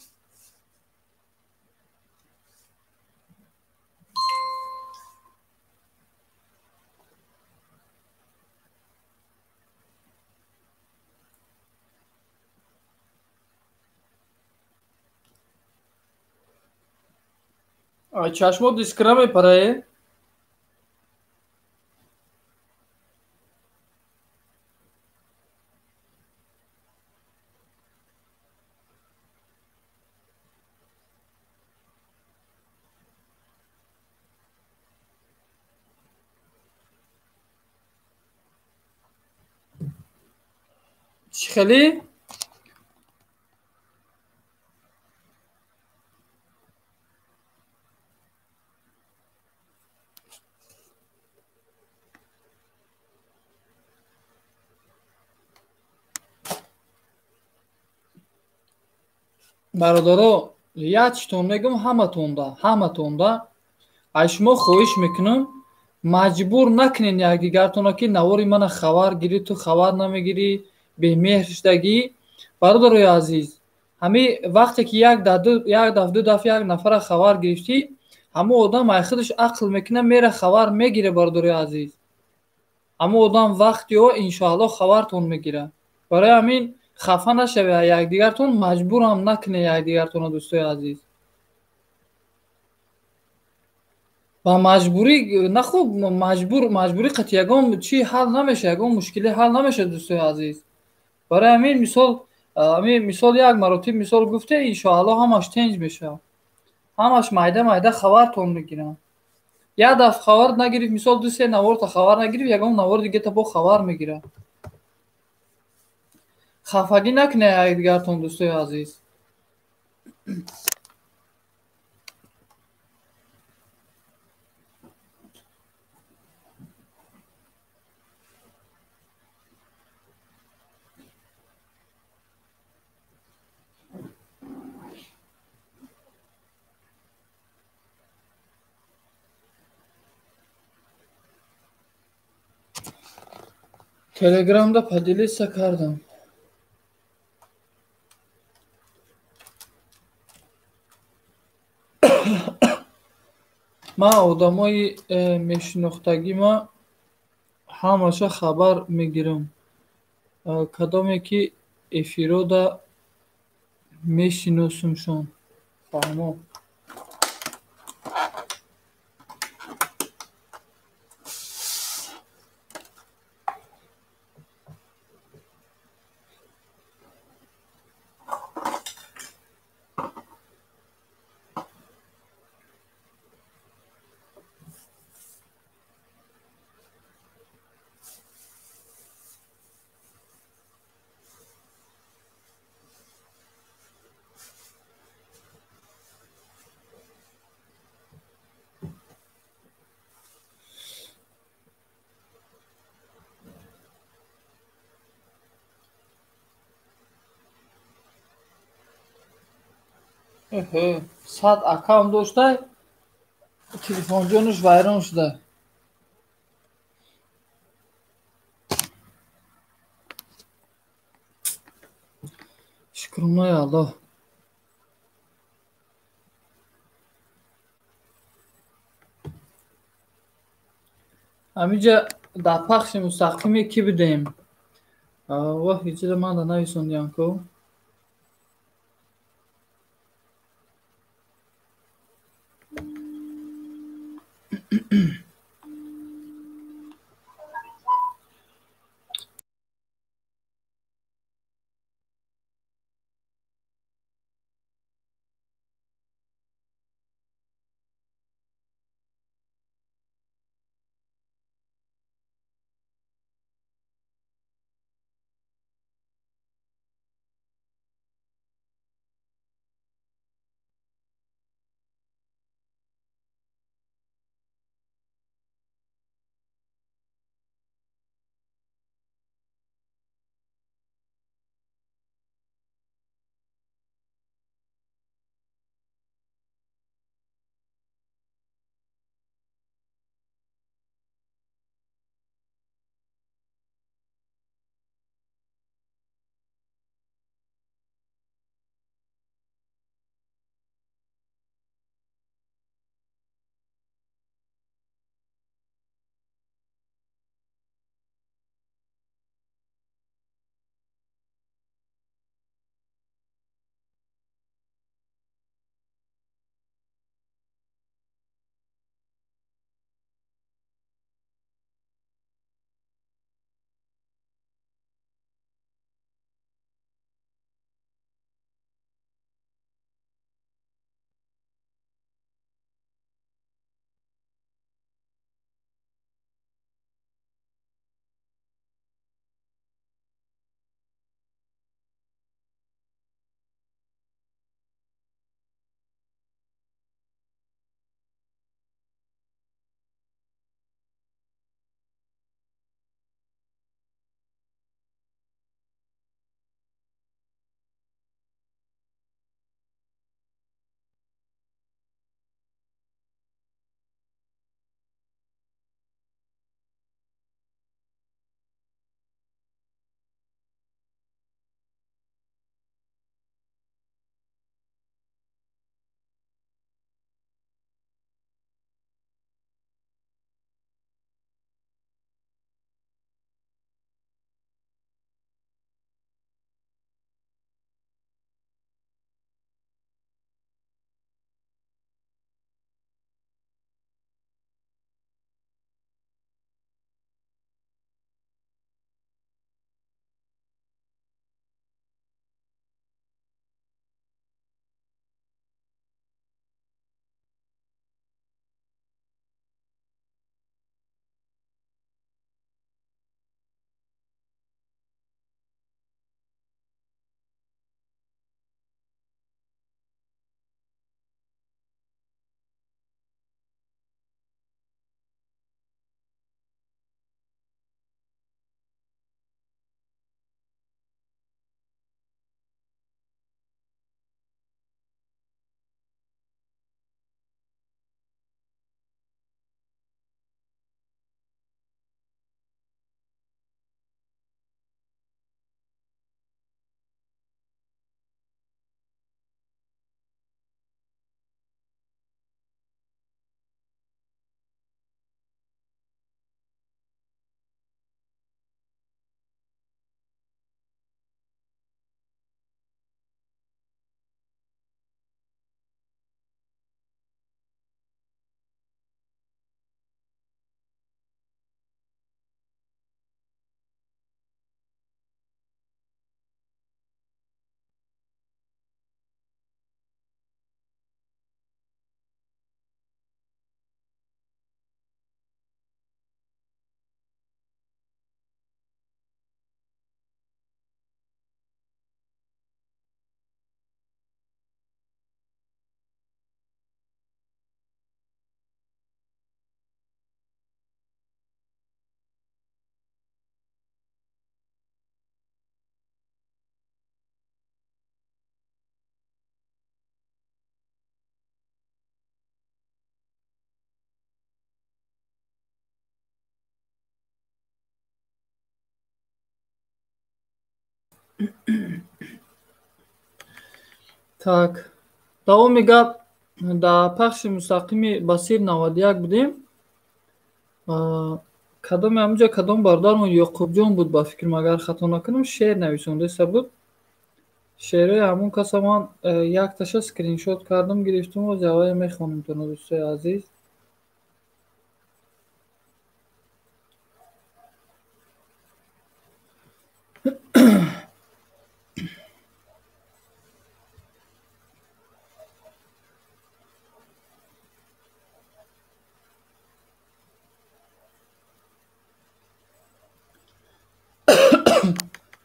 Чашмот искра мепарае? Чӣ хеле? Бародаро, як читон мегӯм ҳаматонда, ҳаматонда. Аз шумо хоҳиш мекунам, маҷбур накунед якдигартона, ки навори мана хабар гирӣ, ту хабар намегирӣ, бемеҳр шудагӣ. Бародарои азиз, ҳами вақте ки як даф, ду даф як нафара хабар гирифтӣ, ҳамон одам ай худаш ақл мекунад, мера хабар мегира, бародарои азиз. Ҳамон одам вақт ё иншоаллоҳ хабартон мегира. Барои ҳамин хафа нашавед якдигартон, маҷбурам накунед якдигартона, дӯстои азиз. Ба маҷбурӣ нахуб, маҷбурӣ қатъи ягон чӣ ҳал намешавад, ягон мушкилӣ ҳал намешавад, дӯстои азиз. Барои ҳамин мисол, ҳамин мисол як маротиб мисол гуфте, иншоаллоҳ ҳамаш тенҷ мешавад. Ҳамаш майда майда хабартон мегиранд. Як дафъ хабар нагирифт, мисол ду се наворта хабар нагирифт, ягон навори дига та бо хабар мегирад. Хафагӣ накунед якдигартон, дӯстои азиз. Телеграмда поделиться кардам. Ман одамои мешинохтагима ҳамаша хабар мегирам. Кадоме ки эфирода мешиносумшон. Фаҳмо. Сад аккаунт дошта, телефонҷонаш вайрон шуда. Шукронаи Аллоҳ. Ҳаминҷа дар пахши мустақиме кӣ бидем? Воҳ, ҳеҷида ман да нависондиям ку. Так, давоми гап дар пахши мустақими Басир 91 будем. Кадоме ҳамунҷа кадом бародармон Ёқубҷон буд, ба фикрам, агар хато накунам, шеър нависондаиста буд. Шеърҳои ҳамун каса ман якташа скриншот кардам, гирифтам ва ҷавоя мехонам тона, дӯстои азиз.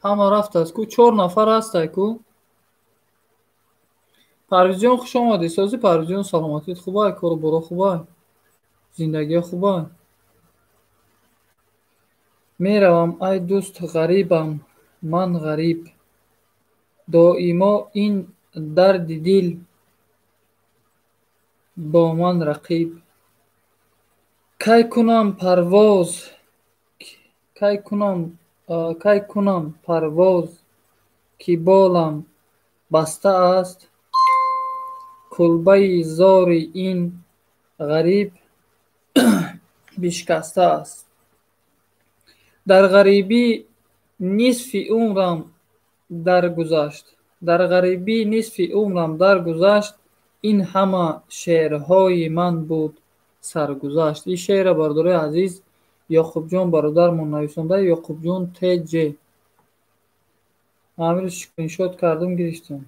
Ҳама рафтааст ку, 4 нафар ҳастай ку. Парвизҷон, хуш омадӣ. Сози Парвизҷон, саломатит хубай, кору боро хубай, зиндагиё хубай. Меравам, ай дӯст, ғарибам, ман ғариб. Доимо ин дарди дил бо ман рақиб. Кай кунам парвоз, кай кунам парвоз, ки болам баста аст. Кулбаи зори ин ғариб бишкаста аст. Дар ғарибӣ нисфи умрам даргузашт. Дар ғарибӣ нисфи умрам даргузашт. Ин ҳама шеърҳои ман буд саргузашт. Ин шеъра, бародарои азиз, Ёқубҷон бародармон нависонда, Ёқубҷон ТЖ. Ман скриншот кардам, гирифтам.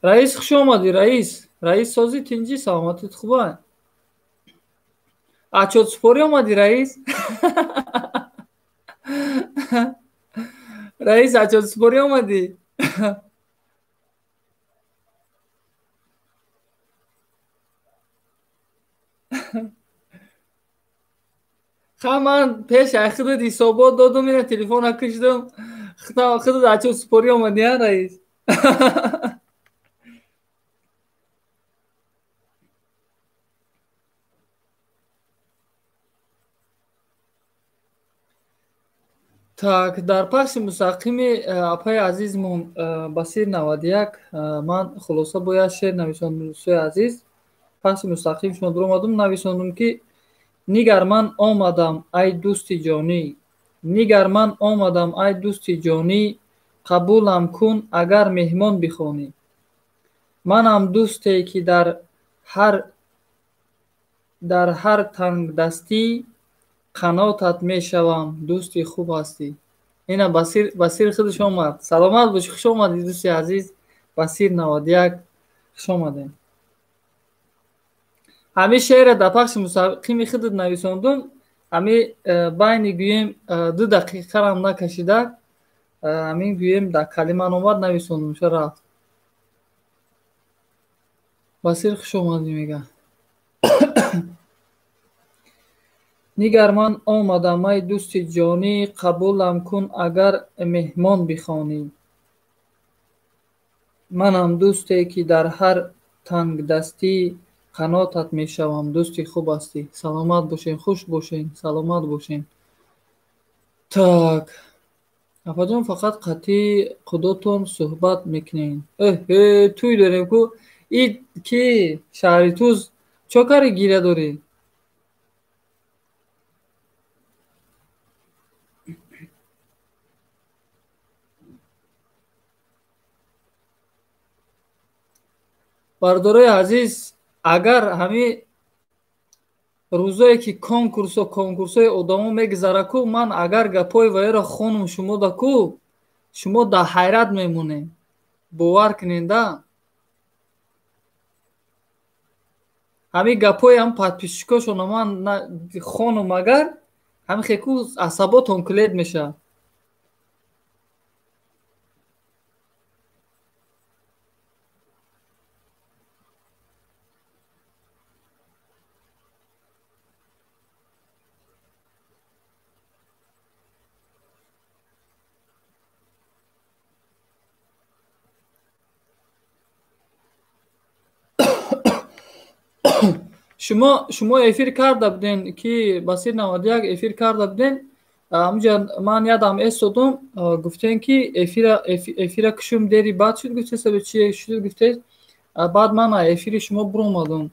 Раис, хуш омадӣ, раис. Раис, сози тинҷӣ, саломатит хубай. Ачотсупорӣ омадӣ, раис? Раис, ачотсупорӣ омадӣ? Ха, ман пеш ай худат ҳисобот додум, ина телефона кушдам. Худат ачотсупорӣ омадӣ, а, раис? Так, дар пахши мустақими апаи азизмон Басир 91 ман хулоса бояд шеър нависондум, дӯстои азиз. Пахши мустақим шумо дуромадум, нависондум ки нигар ман омадам, ай дӯсти ҷонӣ. Нигар ман омадам, ай дӯсти ҷонӣ, қабулам кун агар меҳмон бихонӣ. Манам дӯсте ки дар ҳар тангдастӣ қанотат мешавам, дӯсти хуб ҳастӣ. Ина Басир худаш омад. Саломат бош, хуш омадӣ, дӯсти азиз. Басир 91, хуш омадем. Ҳамин шеъра дар пахши мустақими худат нависондум. Ҳамин байни гӯем 2 дақиқарам накашида, ҳамин гӯем дар калиман омад, нависондум, ша рафт. Басир, хуш омадӣ, мега. Нигар ман омадам, ай дӯсти ҷонӣ, қабулам кун агар меҳмон бихонӣ. Манам дӯсте ки дар ҳар тангдастӣ қанотат мешавам, дӯсти хуб ҳастӣ. Саломат бошен, хуш бошен, саломат бошен. Так, апаҷон, фақат қатъи худотон суҳбат мекунем. Э, туй дорем ку. И ки шаҳри Туз чо кари гиря дорӣ? Бародарои азиз, агар ҳамин рӯзое ки конкурсҳои одамо мегузара ку, ман агар гапҳои ваеро хонум шумо да ку, шумо дар ҳайрат мемонед. Бовар кунед, да? Ҳамин гапҳои ҳам подписчикошона ман хонум агар, ҳамин хеку асаботон кулед мешавад. Шумо эфир карда буден, ки Басир 91 эфир карда буден. Ҳамунҷа ман ядам эстодум, гуфтем ки эфира кушум дери бад шуд, гуфте сабаби чи шуд, гуфте. Баъд ман эфири шумо буромадум.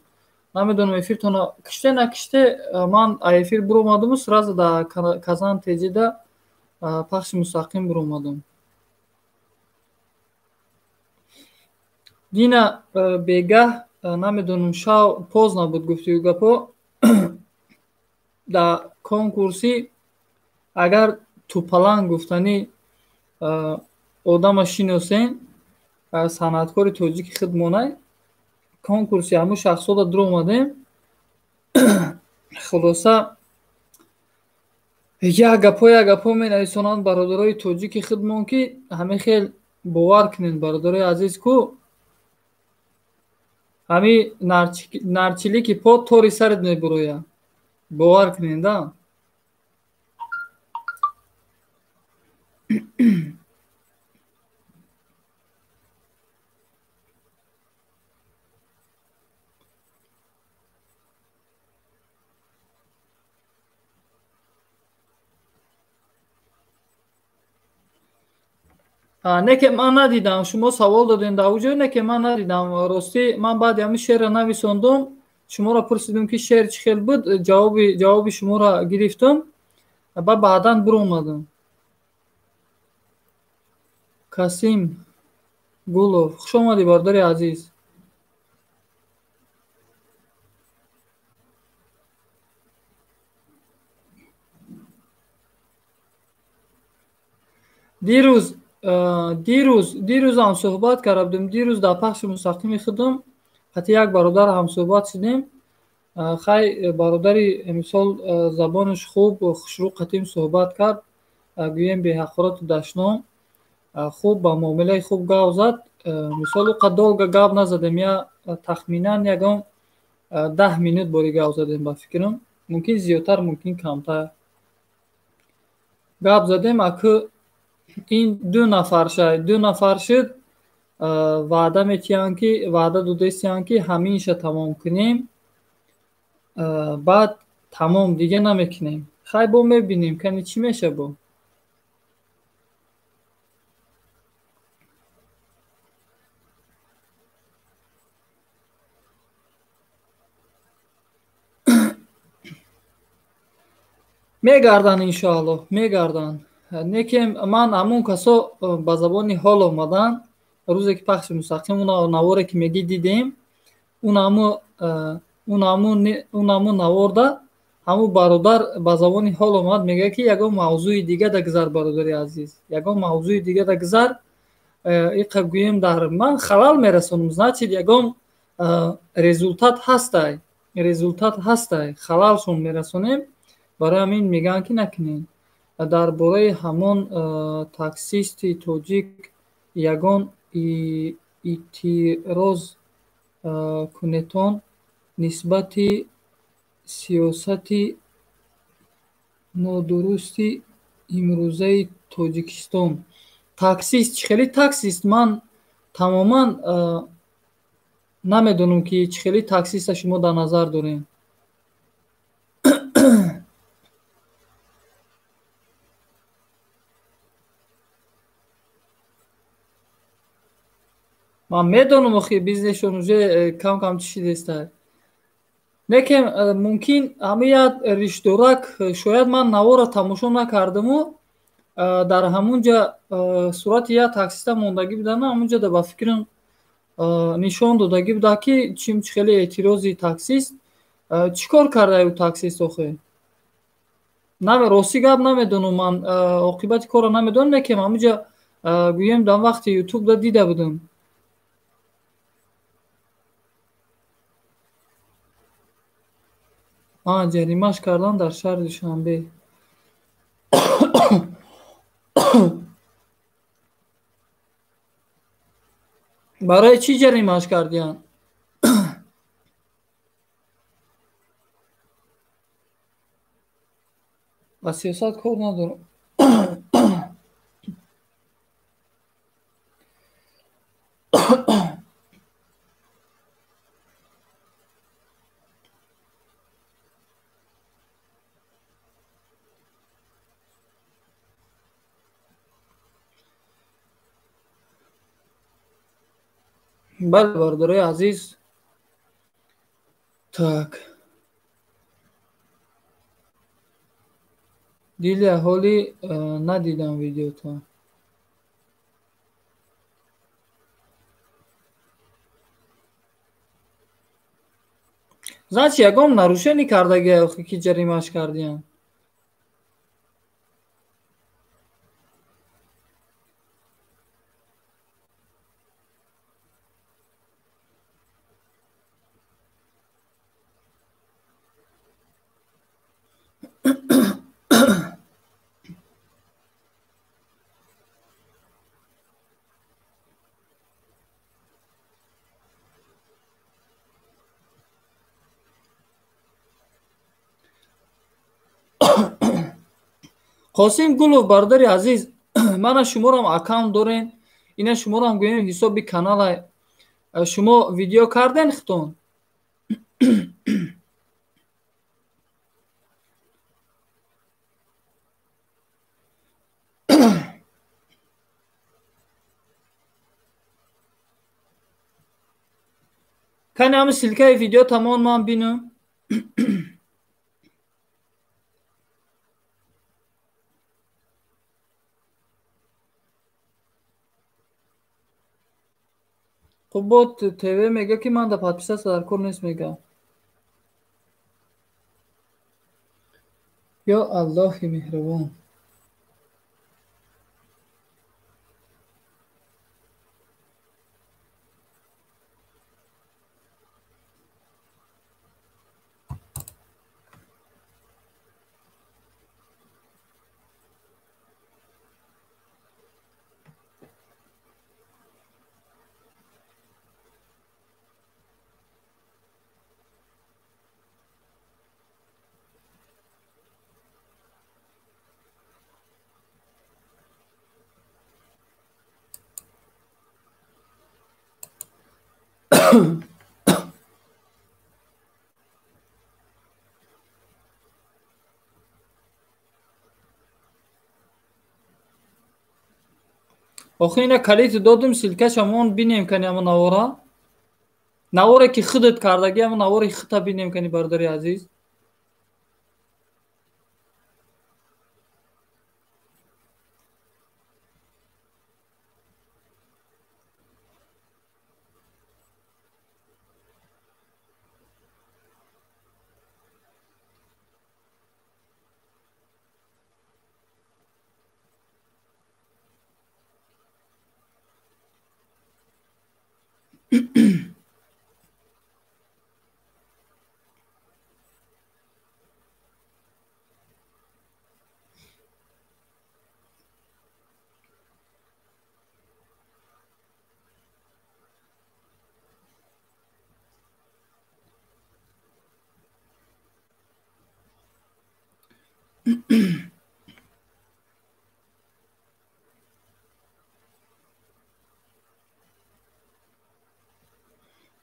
Намедонам эфиртона киште накиште, ман эфир буромадуму сразу да Казан ТЖда пахши мустақим буромадум. Дина бегаҳ, намедонам, шав поздно буд, гуфтию гапо да конкурси, агар тупаланг гуфтанӣ одама шиносен, санъаткори тоҷики худмонай, конкурси ҳамун шахсода дуромадем. Хулоса, як гапо менависонанд бародарои тоҷики худмон, ки ҳамин хел бовар кунед, бародарои азиз, ку ҳами нарчилики по тори сарат мебурояд. Бовар кунед, да? Не ки ман надидам, шумо савол додем дар уҷо, не ки ман надидам. Ростӣ ман баъди ҳамин шеърро нависондум, шуморо пурсидум, ки шеър чӣ хел буд, ҷавоби шуморо гирифтум ва баъдан буромадам. Касим Гулов, хуш омадӣ, бародари азиз. Дирӯз ҳам суҳбат карда будем. Дирӯз дар пахши мустақими худум ҳатто як бародар ҳам суҳбат шудем. Хай, бародари мисол забонаш хуб, хушрӯ қатим суҳбат кард, гӯем беҳақорату дашном, хуб ба муомилаи хуб гап зад. Мисол, ӯ қад долго гап назадем, я тахминан ягон 10 минут бори гап задем, ба фикрам, мумкин зиёдтар, мумкин камтар гап задем. Аку ин ду нафар шуд, ваъда метиҳанд, ки ваъда додестиҳанд, ки ҳаминша тамом кунем, баъд тамом дига намекунем. Хай, бо мебинем, кани чӣ меша бо. Мегарданд, иншоаллоҳ, мегарданд. Некем ман ҳамун касо ба забони ҳол омадан, рӯзе ки пахши мустақим он наворе ки мегӣ дидем, он ҳамун наворда ҳамун бародар ба забони ҳол омад, мегӯяд, ки ягон мавзӯи дига да гузар, бародари азиз, ягон мавзӯи дига да гузар, иқа гӯем дар ман халал мерасонам, значит ягон результат ҳастай, результат ҳастай, халалшон мерасонем, барои ҳамин мегӯянд, ки накунем. Дар бораи ҳамон таксисти тоҷик ягон эътироз кунетон нисбати сиёсати нодурусти имрӯзаи Тоҷикистон. Таксист чӣ хели таксист? Ман тамоман намедонам, ки чӣ хели таксиста шумо дар назар дорем. Ман медонам, охи бизнесшон уже кам кам чӣ шидеста. Лекин мумкин ҳамин як риштдорак, шояд ман наворро тамошо накардаму, дар ҳамунҷа сурати як таксиста мондагӣ будана, ҳамунҷа да ба фикрам нишон додагӣ буда, ки чим чӣ хеле эътирози таксист. Чӣ кор карда ӯ таксист охи? Рости гап намедонам, ман оқибати корро намедонам, лекин ҳамунҷа гӯем дар вақти ютубда дида будам. Ҷаримаш кардан дар шаҳри Душанбе. Барои чӣ ҷаримаш кардиянд? Ба сиёсат кор надорам. Бале, бародарои азиз. Так. Дили аҳолӣ надидам видеото. Значит, ягон нарушение кардагия, охи ки ҷаримаш кардиян. Қосим Гулов, бародари азиз, мана шуморам аккаунт дорен, ина шуморам гӯем ҳисоби канала. Шумо видео карден хитон? Кани ҳами ссылкаи видео тамом ман бинам. Хуб, бот ТВ мега ки ман да подписаться дар кор нест мега. Ё Аллоҳи меҳрубон. Охи ина калити додум, ссылкашамон бинем кани ама навора. Наворе ки худат кардаги, ама навори хута бинем кани, бародари азиз.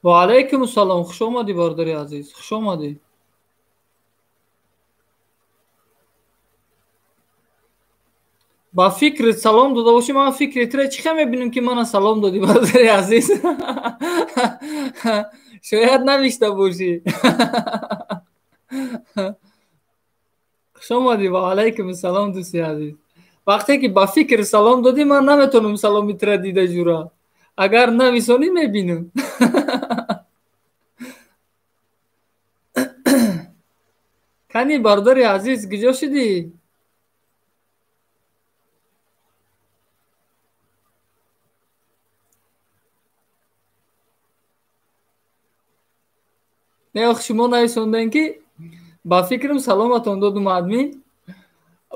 Ва алайкум ассалом, хуш омадӣ, бародари азиз, хуш омадӣ. Ба фикрит салом дода бошӣ, ман фикри тура чӣ хел мебинам ки мана салом додӣ, бародари азиз? Шояд навишта бошӣ. Хуш омадӣ, ва алайкум ассалом, дӯсти азиз. Вақте ки ба фикр салом додӣ, ман наметавонам саломи тура дида ҷура. Агар нависонӣ, мебинам. Кани, бародари азиз, куҷо шудӣ? Не, ох, шумо нависондем ки ба фикрам саломатон додум, админ.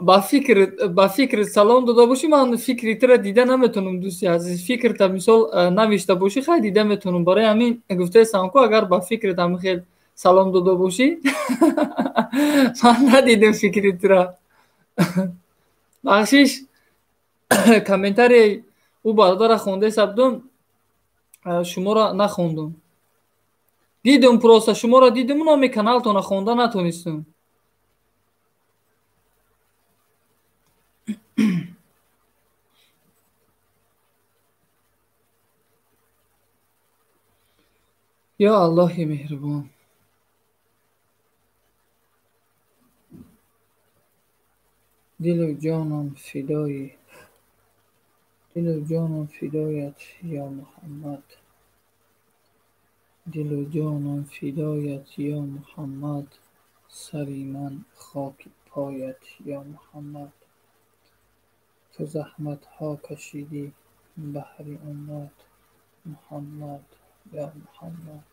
Ба фикр салом дода бошӣ, ман фикри тура дида наметавонам, дӯсти азиз. Фикрта мисол навишта бошӣ, хай, дида метавонам. Барои ҳамин гуфтаестам ку, агар ба фикрт ҳамин хел салом дода бошӣ, ман надидам фикри тура. Бахшиш, комментарияи ӯ бародара хондаеста будум, шуморо нахондум. Дидум, просто шуморо дидум, номи каналтонро хонда натонистам. Ё Аллоҳи меҳрубон. Дилу ҷонам фидои, дилу ҷонам фидоят, ё Муҳаммад. Дилу ҷонам фидоят, ё Муҳаммад. Сари ман хоки поят, ё Муҳаммад. Ту заҳматҳо кашидӣ баҳри уммат. Муҳаммад, ё Муҳаммад,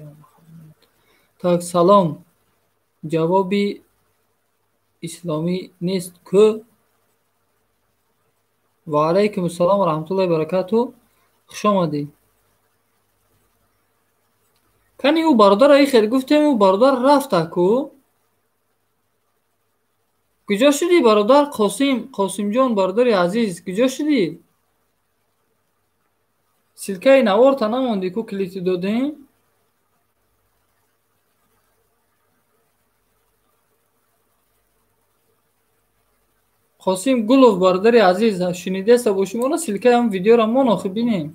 ё Муҳаммад. Так, салом. Ҷавоби исломӣ нест ку? Ва алайкум ассалом ва раҳматуллоҳи ва баракатуҳ. Хуш омадӣ. Кани ӯ бародарро ихел гуфтем, ӯ бародар рафта ку? Куҷо шудӣ бародар Қосим? Қосимҷон бародари азиз, куҷо шудӣ? Ссылкаи наворта намондӣ ку, клити додем? Қосим Гулов бародари азиз, шунидеста бошӣ моно ссылкаи ҳам видеоро мон, охи бинем.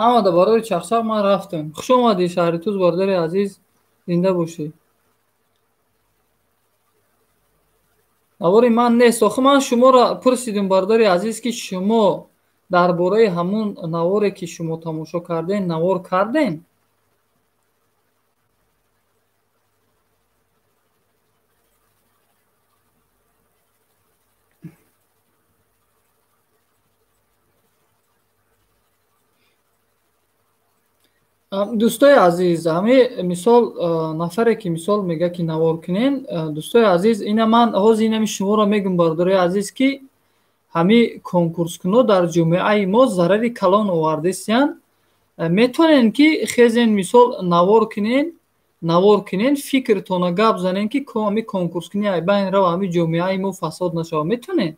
Ҳамада барои чақчақ ман рафтам. Хуш омадӣ шаҳри Туз бародари азиз, зинда бошӣ. Навори ман нест. Охи ман шуморо пурсидим бародари азиз, ки шумо дар бораи ҳамун наворе ки шумо тамошо кардем, навор кардем? Дӯстои азиз, ҳами мисол нафаре ки мисол мега ки навор кунен, дӯстои азиз, ина ман ҳозир инами шуморо мегӯм бародарои азиз, ки ҳами конкурскуно дар ҷомеаи мо зарари калон овардесиянд. Метавонен ки хезен мисол навор кунен, навор кунен, фикртона гап занен ки ҳами конкурскуни ай байн рава, ҳами ҷомеаи мо фасод нашава. Метавонен?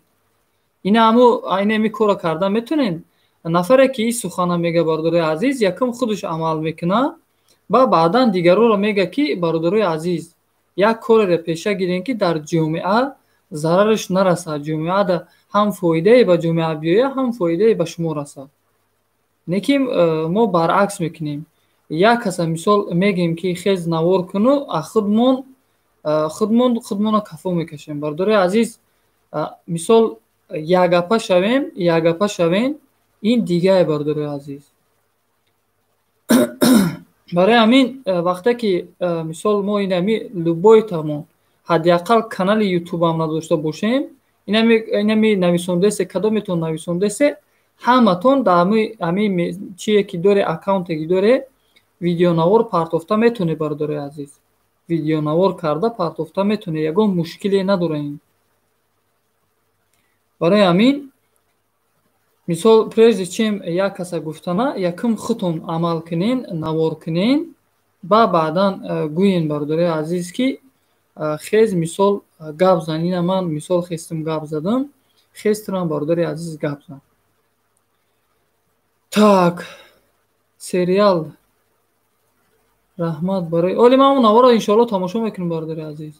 Ина ҳаму айнами корро карда метавонен? Нафаре ки ин сухана мега бародарои азиз, якум худаш амал мекуна, ба баъдан дигароро мега ки бародарои азиз, як кореро пеша гирем ки дар ҷомеа зарараш нарасад, ҷомеада ҳам фоидае ба ҷомеа биёяд, ҳам фоидае ба шумо расад. Лекин мо баръакс мекунем. Як каса мисол мегем ки хез навор куну, а худмон худмонро кафо мекашем. Бародарои азиз, мисол якгапа шавем, якгапа шавем, ин дигае бародарои азиз. Барои ҳамин вақте ки мисол мо инами любой тамон ҳадди ақал канали ютубам надошта бошем, инами нависондесе, кадометон нависондесе, ҳаматон дар ҳами чие ки доре, аккаунте ки доре, видеонавор партофта метавонед бародарои азиз. Видеонавор карда партофта метавонед, ягон мушкиле надора ин. Барои ҳамин мисол прежде чем як каса гуфтана, якум худтон амал кунен, навор кунен, ба баъдан гӯен бародарои азиз, ки хез мисол гап зан. Ина ман мисол хестим гап задам, хез турам бародари азиз гап зан. Так, сериал раҳмат барои оли ман он наворро иншоалло тамошо мекунам бародари азиз.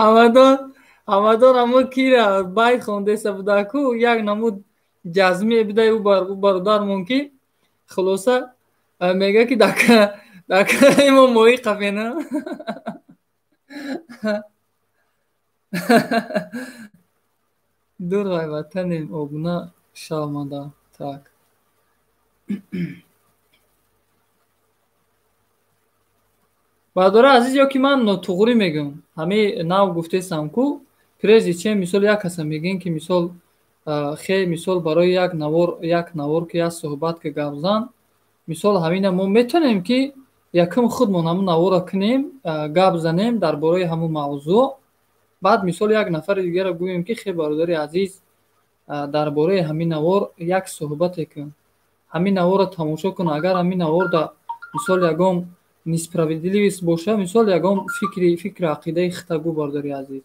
Ҳамадон, ҳамадон ҳамо кира байт хондеса будаку, як намуд ҷазме бидай ӯ бародармон, ки хулоса мега ки дар мо моҳӣ қафена. Дур ғайбатанем, обуна шавмада. Так, бародари азиз, ё ки ман нотуғрӣ мегӯм, ҳамин нав гуфтесам ку, прежде чем мисол як каса мегӯем ки мисол хе мисол барои як навор, як навор ки як суҳбат ки гап зан, мисол ҳамина мо метавонем ки якум худмон ҳамун наворро кунем, гап занем дар бораи ҳамун мавзӯъ, баъд мисол як нафари дигарро гӯем ки хе бародари азиз, Дар бораи ҳамин навор як суҳбате кун. Ҳамин наворро тамошо кун. Агар ҳамин наворда мисол ягон несправедливость боша, мисол ягон фикри ақидаи хита гӯ, бародари азиз.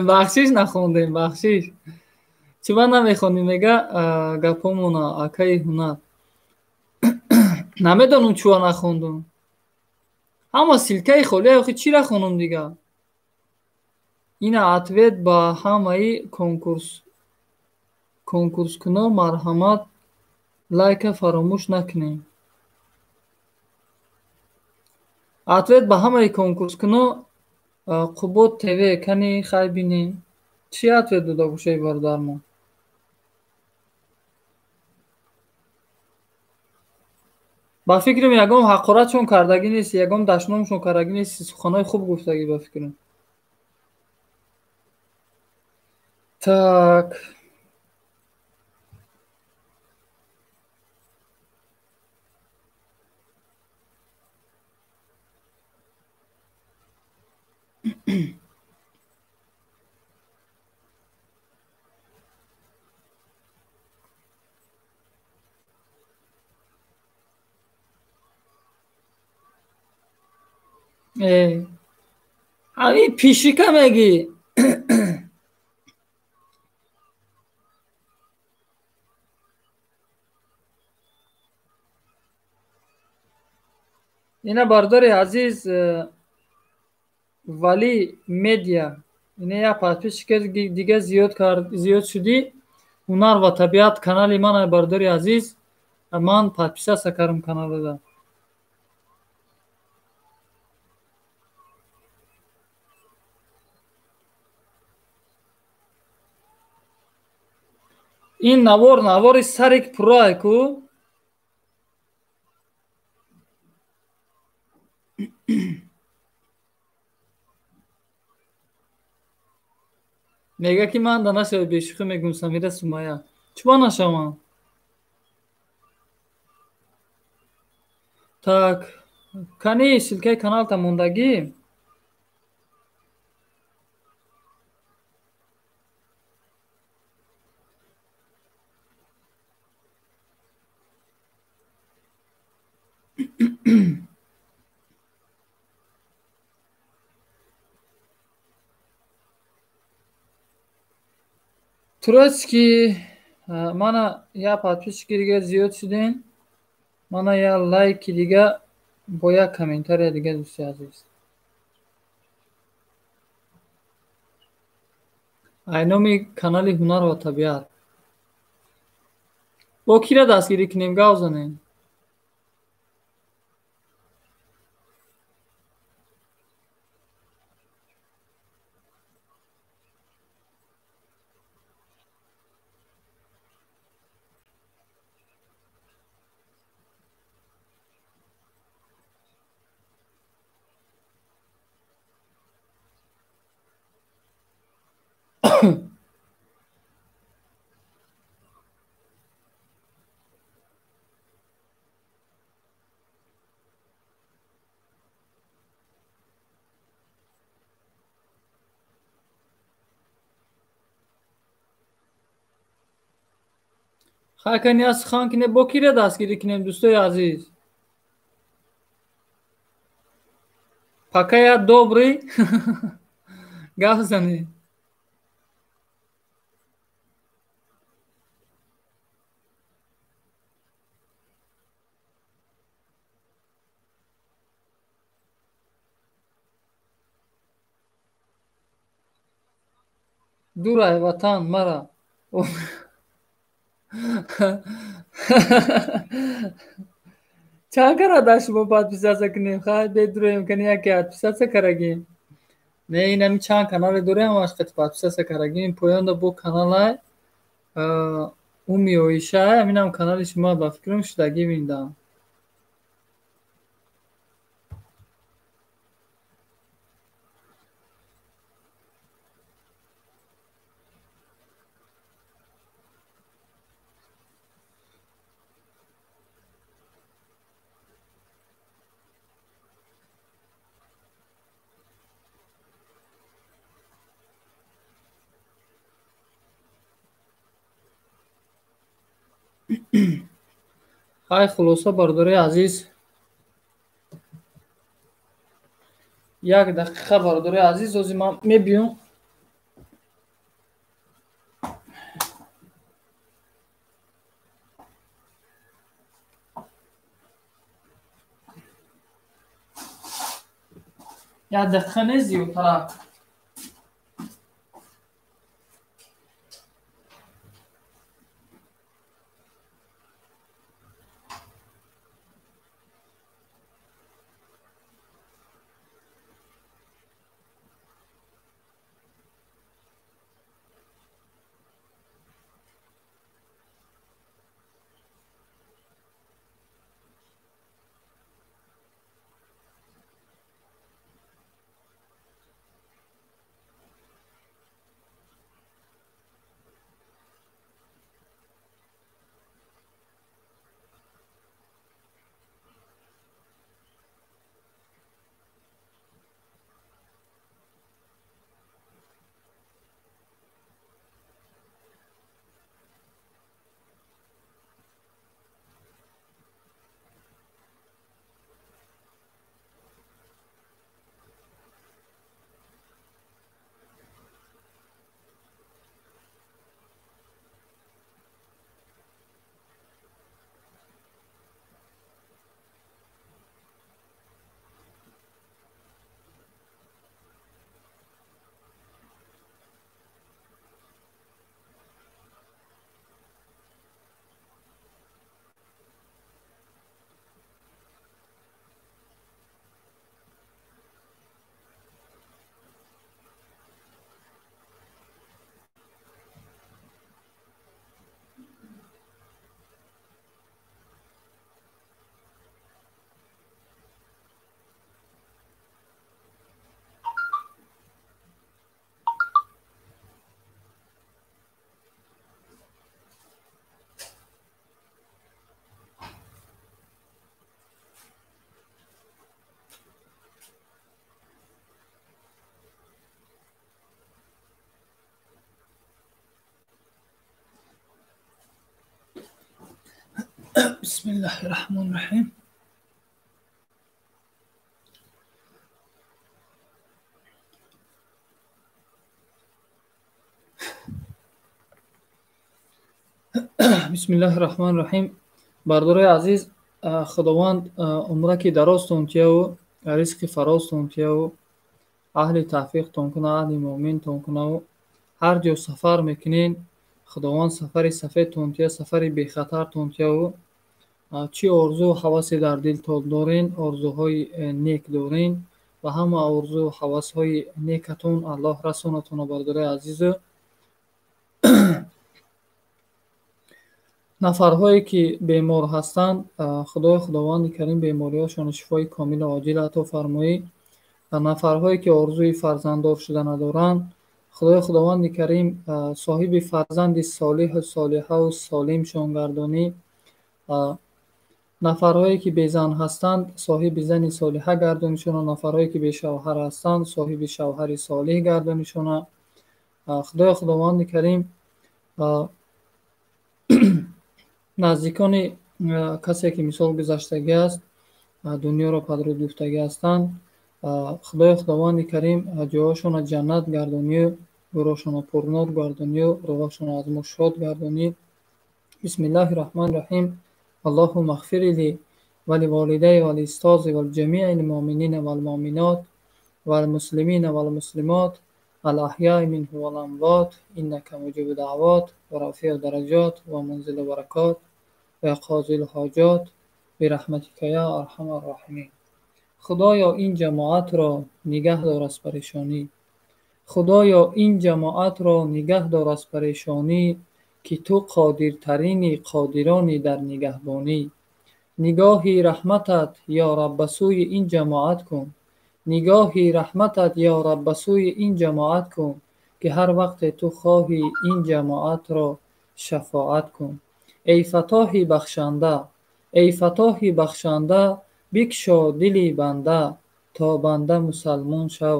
Бахшиш нахондем, бахшиш. Чиба намехонем, мега гапомона акаи ҳунар. Намедонам чуа нахондум. Ҳама ссылкаи холия, охи чира хонум дига? Ина ответ ба ҳамаи конкурскуно марҳамат лайка фаромӯш накунем. Ответ ба ҳамаи конкурскуно Қубод ТВ кани хай бинем. Чӣ ответ дода бошаи бародармо? Ба фикрам ягон ҳақоратшон кардагӣ нест, ягон дашномшон кардагӣ нест, суханҳои хуб гуфтагӣ ба фикрам. Так. Ҳамин пишика мегӣ. Ина бародари азиз, Вали Медиа, ина як подписчика дига зиёд шудӣ. Ҳунар ва табиат канали ман, бародари азиз, ман подписаться кардам каналада. Ин навор навори сарик пуррае ку? Мега ки ман да нашавӣ бешӯхӣ мегӯм Самира Сумая. Чуба нашавам? Так, кани ссылкаи каналта мондагӣ? Турецкий, мана я подписчики дига зиёд шудем, мана я лайки дига бо як комментария дига, дӯсти азиз. Ай номи канали Ҳунар ва табиат. Бо кира дастгирӣ кунем, гав занем? Хай кани сухан кине, бо кира дастгирӣ кунем, дӯстои азиз? Пока я добрый, гап занед. Дурай ватан мара. Чанд кара дар шумо подписаться кунем? Хай бедуроем кани яке подписаться карагим. Не, инами чанд канале дорем, ҳамаш қати подписаться карагим. Поёнда бо каналай Уми Оиша, ҳаминам канали шумо ба фикрам шудагӣ виндам. Хай хулоса, бародари азиз, як дақиқа, бародари азиз, ҳозир ман мебиём. Як дақиқа не, зиёдтарак. Бисмиллаҳи раҳмони раҳим. Бисмиллаҳи раҳмони раҳим. Бародарои азиз, Худованд умраки дарозтон тияву ризқи фарозтон тияву аҳли тавфиқтон куна, аҳли муъминтон кунаву ҳар ҷо сафар мекунен, Худованд сафари сафедтон тия, сафари бехатартон тияву чӣ орзу ҳавасе дар дилтон дорен, орзуҳои нек дорен ва ҳама орзу ҳавасҳои некатон Аллоҳ расонатона, бародарои азизу. Нафарҳое ки бемор ҳастанд, Худои Худованди Карим бемориҳошонро шифои комилу оҷил ато фармоӣ. Ва нафарҳое ки орзуи фарзанддор шуда надоранд, Худои Худованди Карим соҳиби фарзанди солиҳу солиҳаву солимшон гардонӣ. Нафарҳое ки безан ҳастанд, соҳиби зани солиҳа гардонишона. Нафарҳое ки бешавҳар ҳастанд, соҳиби шавҳари солиҳ гардонишона. Худои Худованди Карим наздикони касе ки мисол гузаштагӣ аст, дунёро падруд гуфтагӣ ҳастанд, Худои Худованди Карим ҷоҳошонро ҷаннат гардонию, гӯрошонро пурнур гардонию, рӯҳошонро аз мо шод гардонӣ. Бисмиллаҳи раҳмони раҳим. Аллоҳумма ғфир ли ва ливолидайя ва лиустози ва лиҷамиил муъминина вал муъминот вал муслимина вал муслимот ал аҳёи минҳу вал амвот иннака муҷибу даъвот ва рафиу дараҷот ва мунзилу баракот. ва қозил ҳоҷот бирахматика я арҳамар роҳимин. Худоё, ин ҷамоатро нигаҳ дор аз парешонӣ. Худоё, ин ҷамоатро нигаҳ дор аз парешонӣ, ки ту қодиртарини қодирони дар нигаҳбонӣ. Нигоҳи раҳматат, ё Раб, ба сӯи ин ҷамоат кун. Нигоҳи раҳматат, ё Раб, ба сӯи ин ҷамоат кун, ки ҳар вақте ту хоҳӣ ин ҷамоатро шафоат кун. Эй Фаттоҳи бахшанда, эй Фаттоҳи бахшанда, бикшо дили банда, то банда мусалмон шав,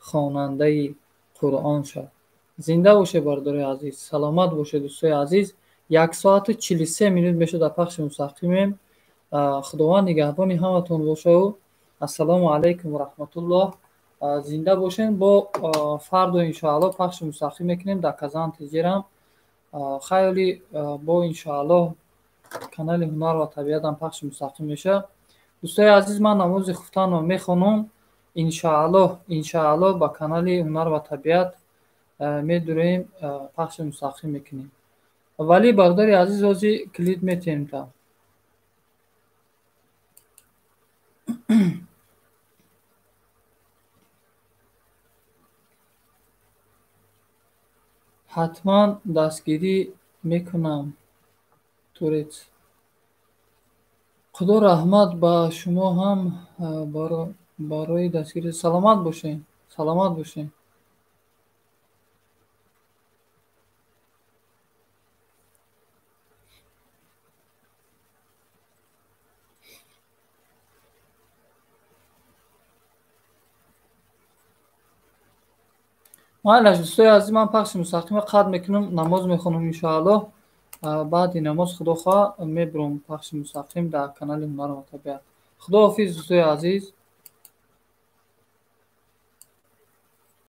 хонандаи Қуръон шав. Зинда боше, бародари азиз, саломат боше, дӯстои азиз. 1 соату 43 минут мешуд дар пахши мустақимем. Худованд нигаҳбони ҳаматон бошаву ассалому алайкум ва раҳматуллоҳ. Зинда бошен. Бо фардо иншоаллоҳ пахши мустақим мекунем дар Казан Тиҷерам. Хайли бо иншоаллоҳ канали Ҳунар ва табиатам пахши мустақим мешавад. Дӯстои азиз, ман намози хуфтанро мехонам. Иншоаллоҳ, иншоаллоҳ ба канали Ҳунар ва табиат медурем, пахши мустақим мекунем. Вале бародари азиз, ҳозир клид метиҳем та. Ҳатман дастгирӣ мекунам. Турец. Худо раҳмат ба шумо ҳам барои дастгирӣ. Саломат бошед, саломат бошед. Майлаш, дӯстои азиз, ман пахши мустақима қатъ мекунам, намоз мехонам иншоаллоҳ. Баъди намоз худо хоҳа мебурам пахши мустақим дар канали Ҳунар ва табиат. Худоҳофиз, дӯстои азиз.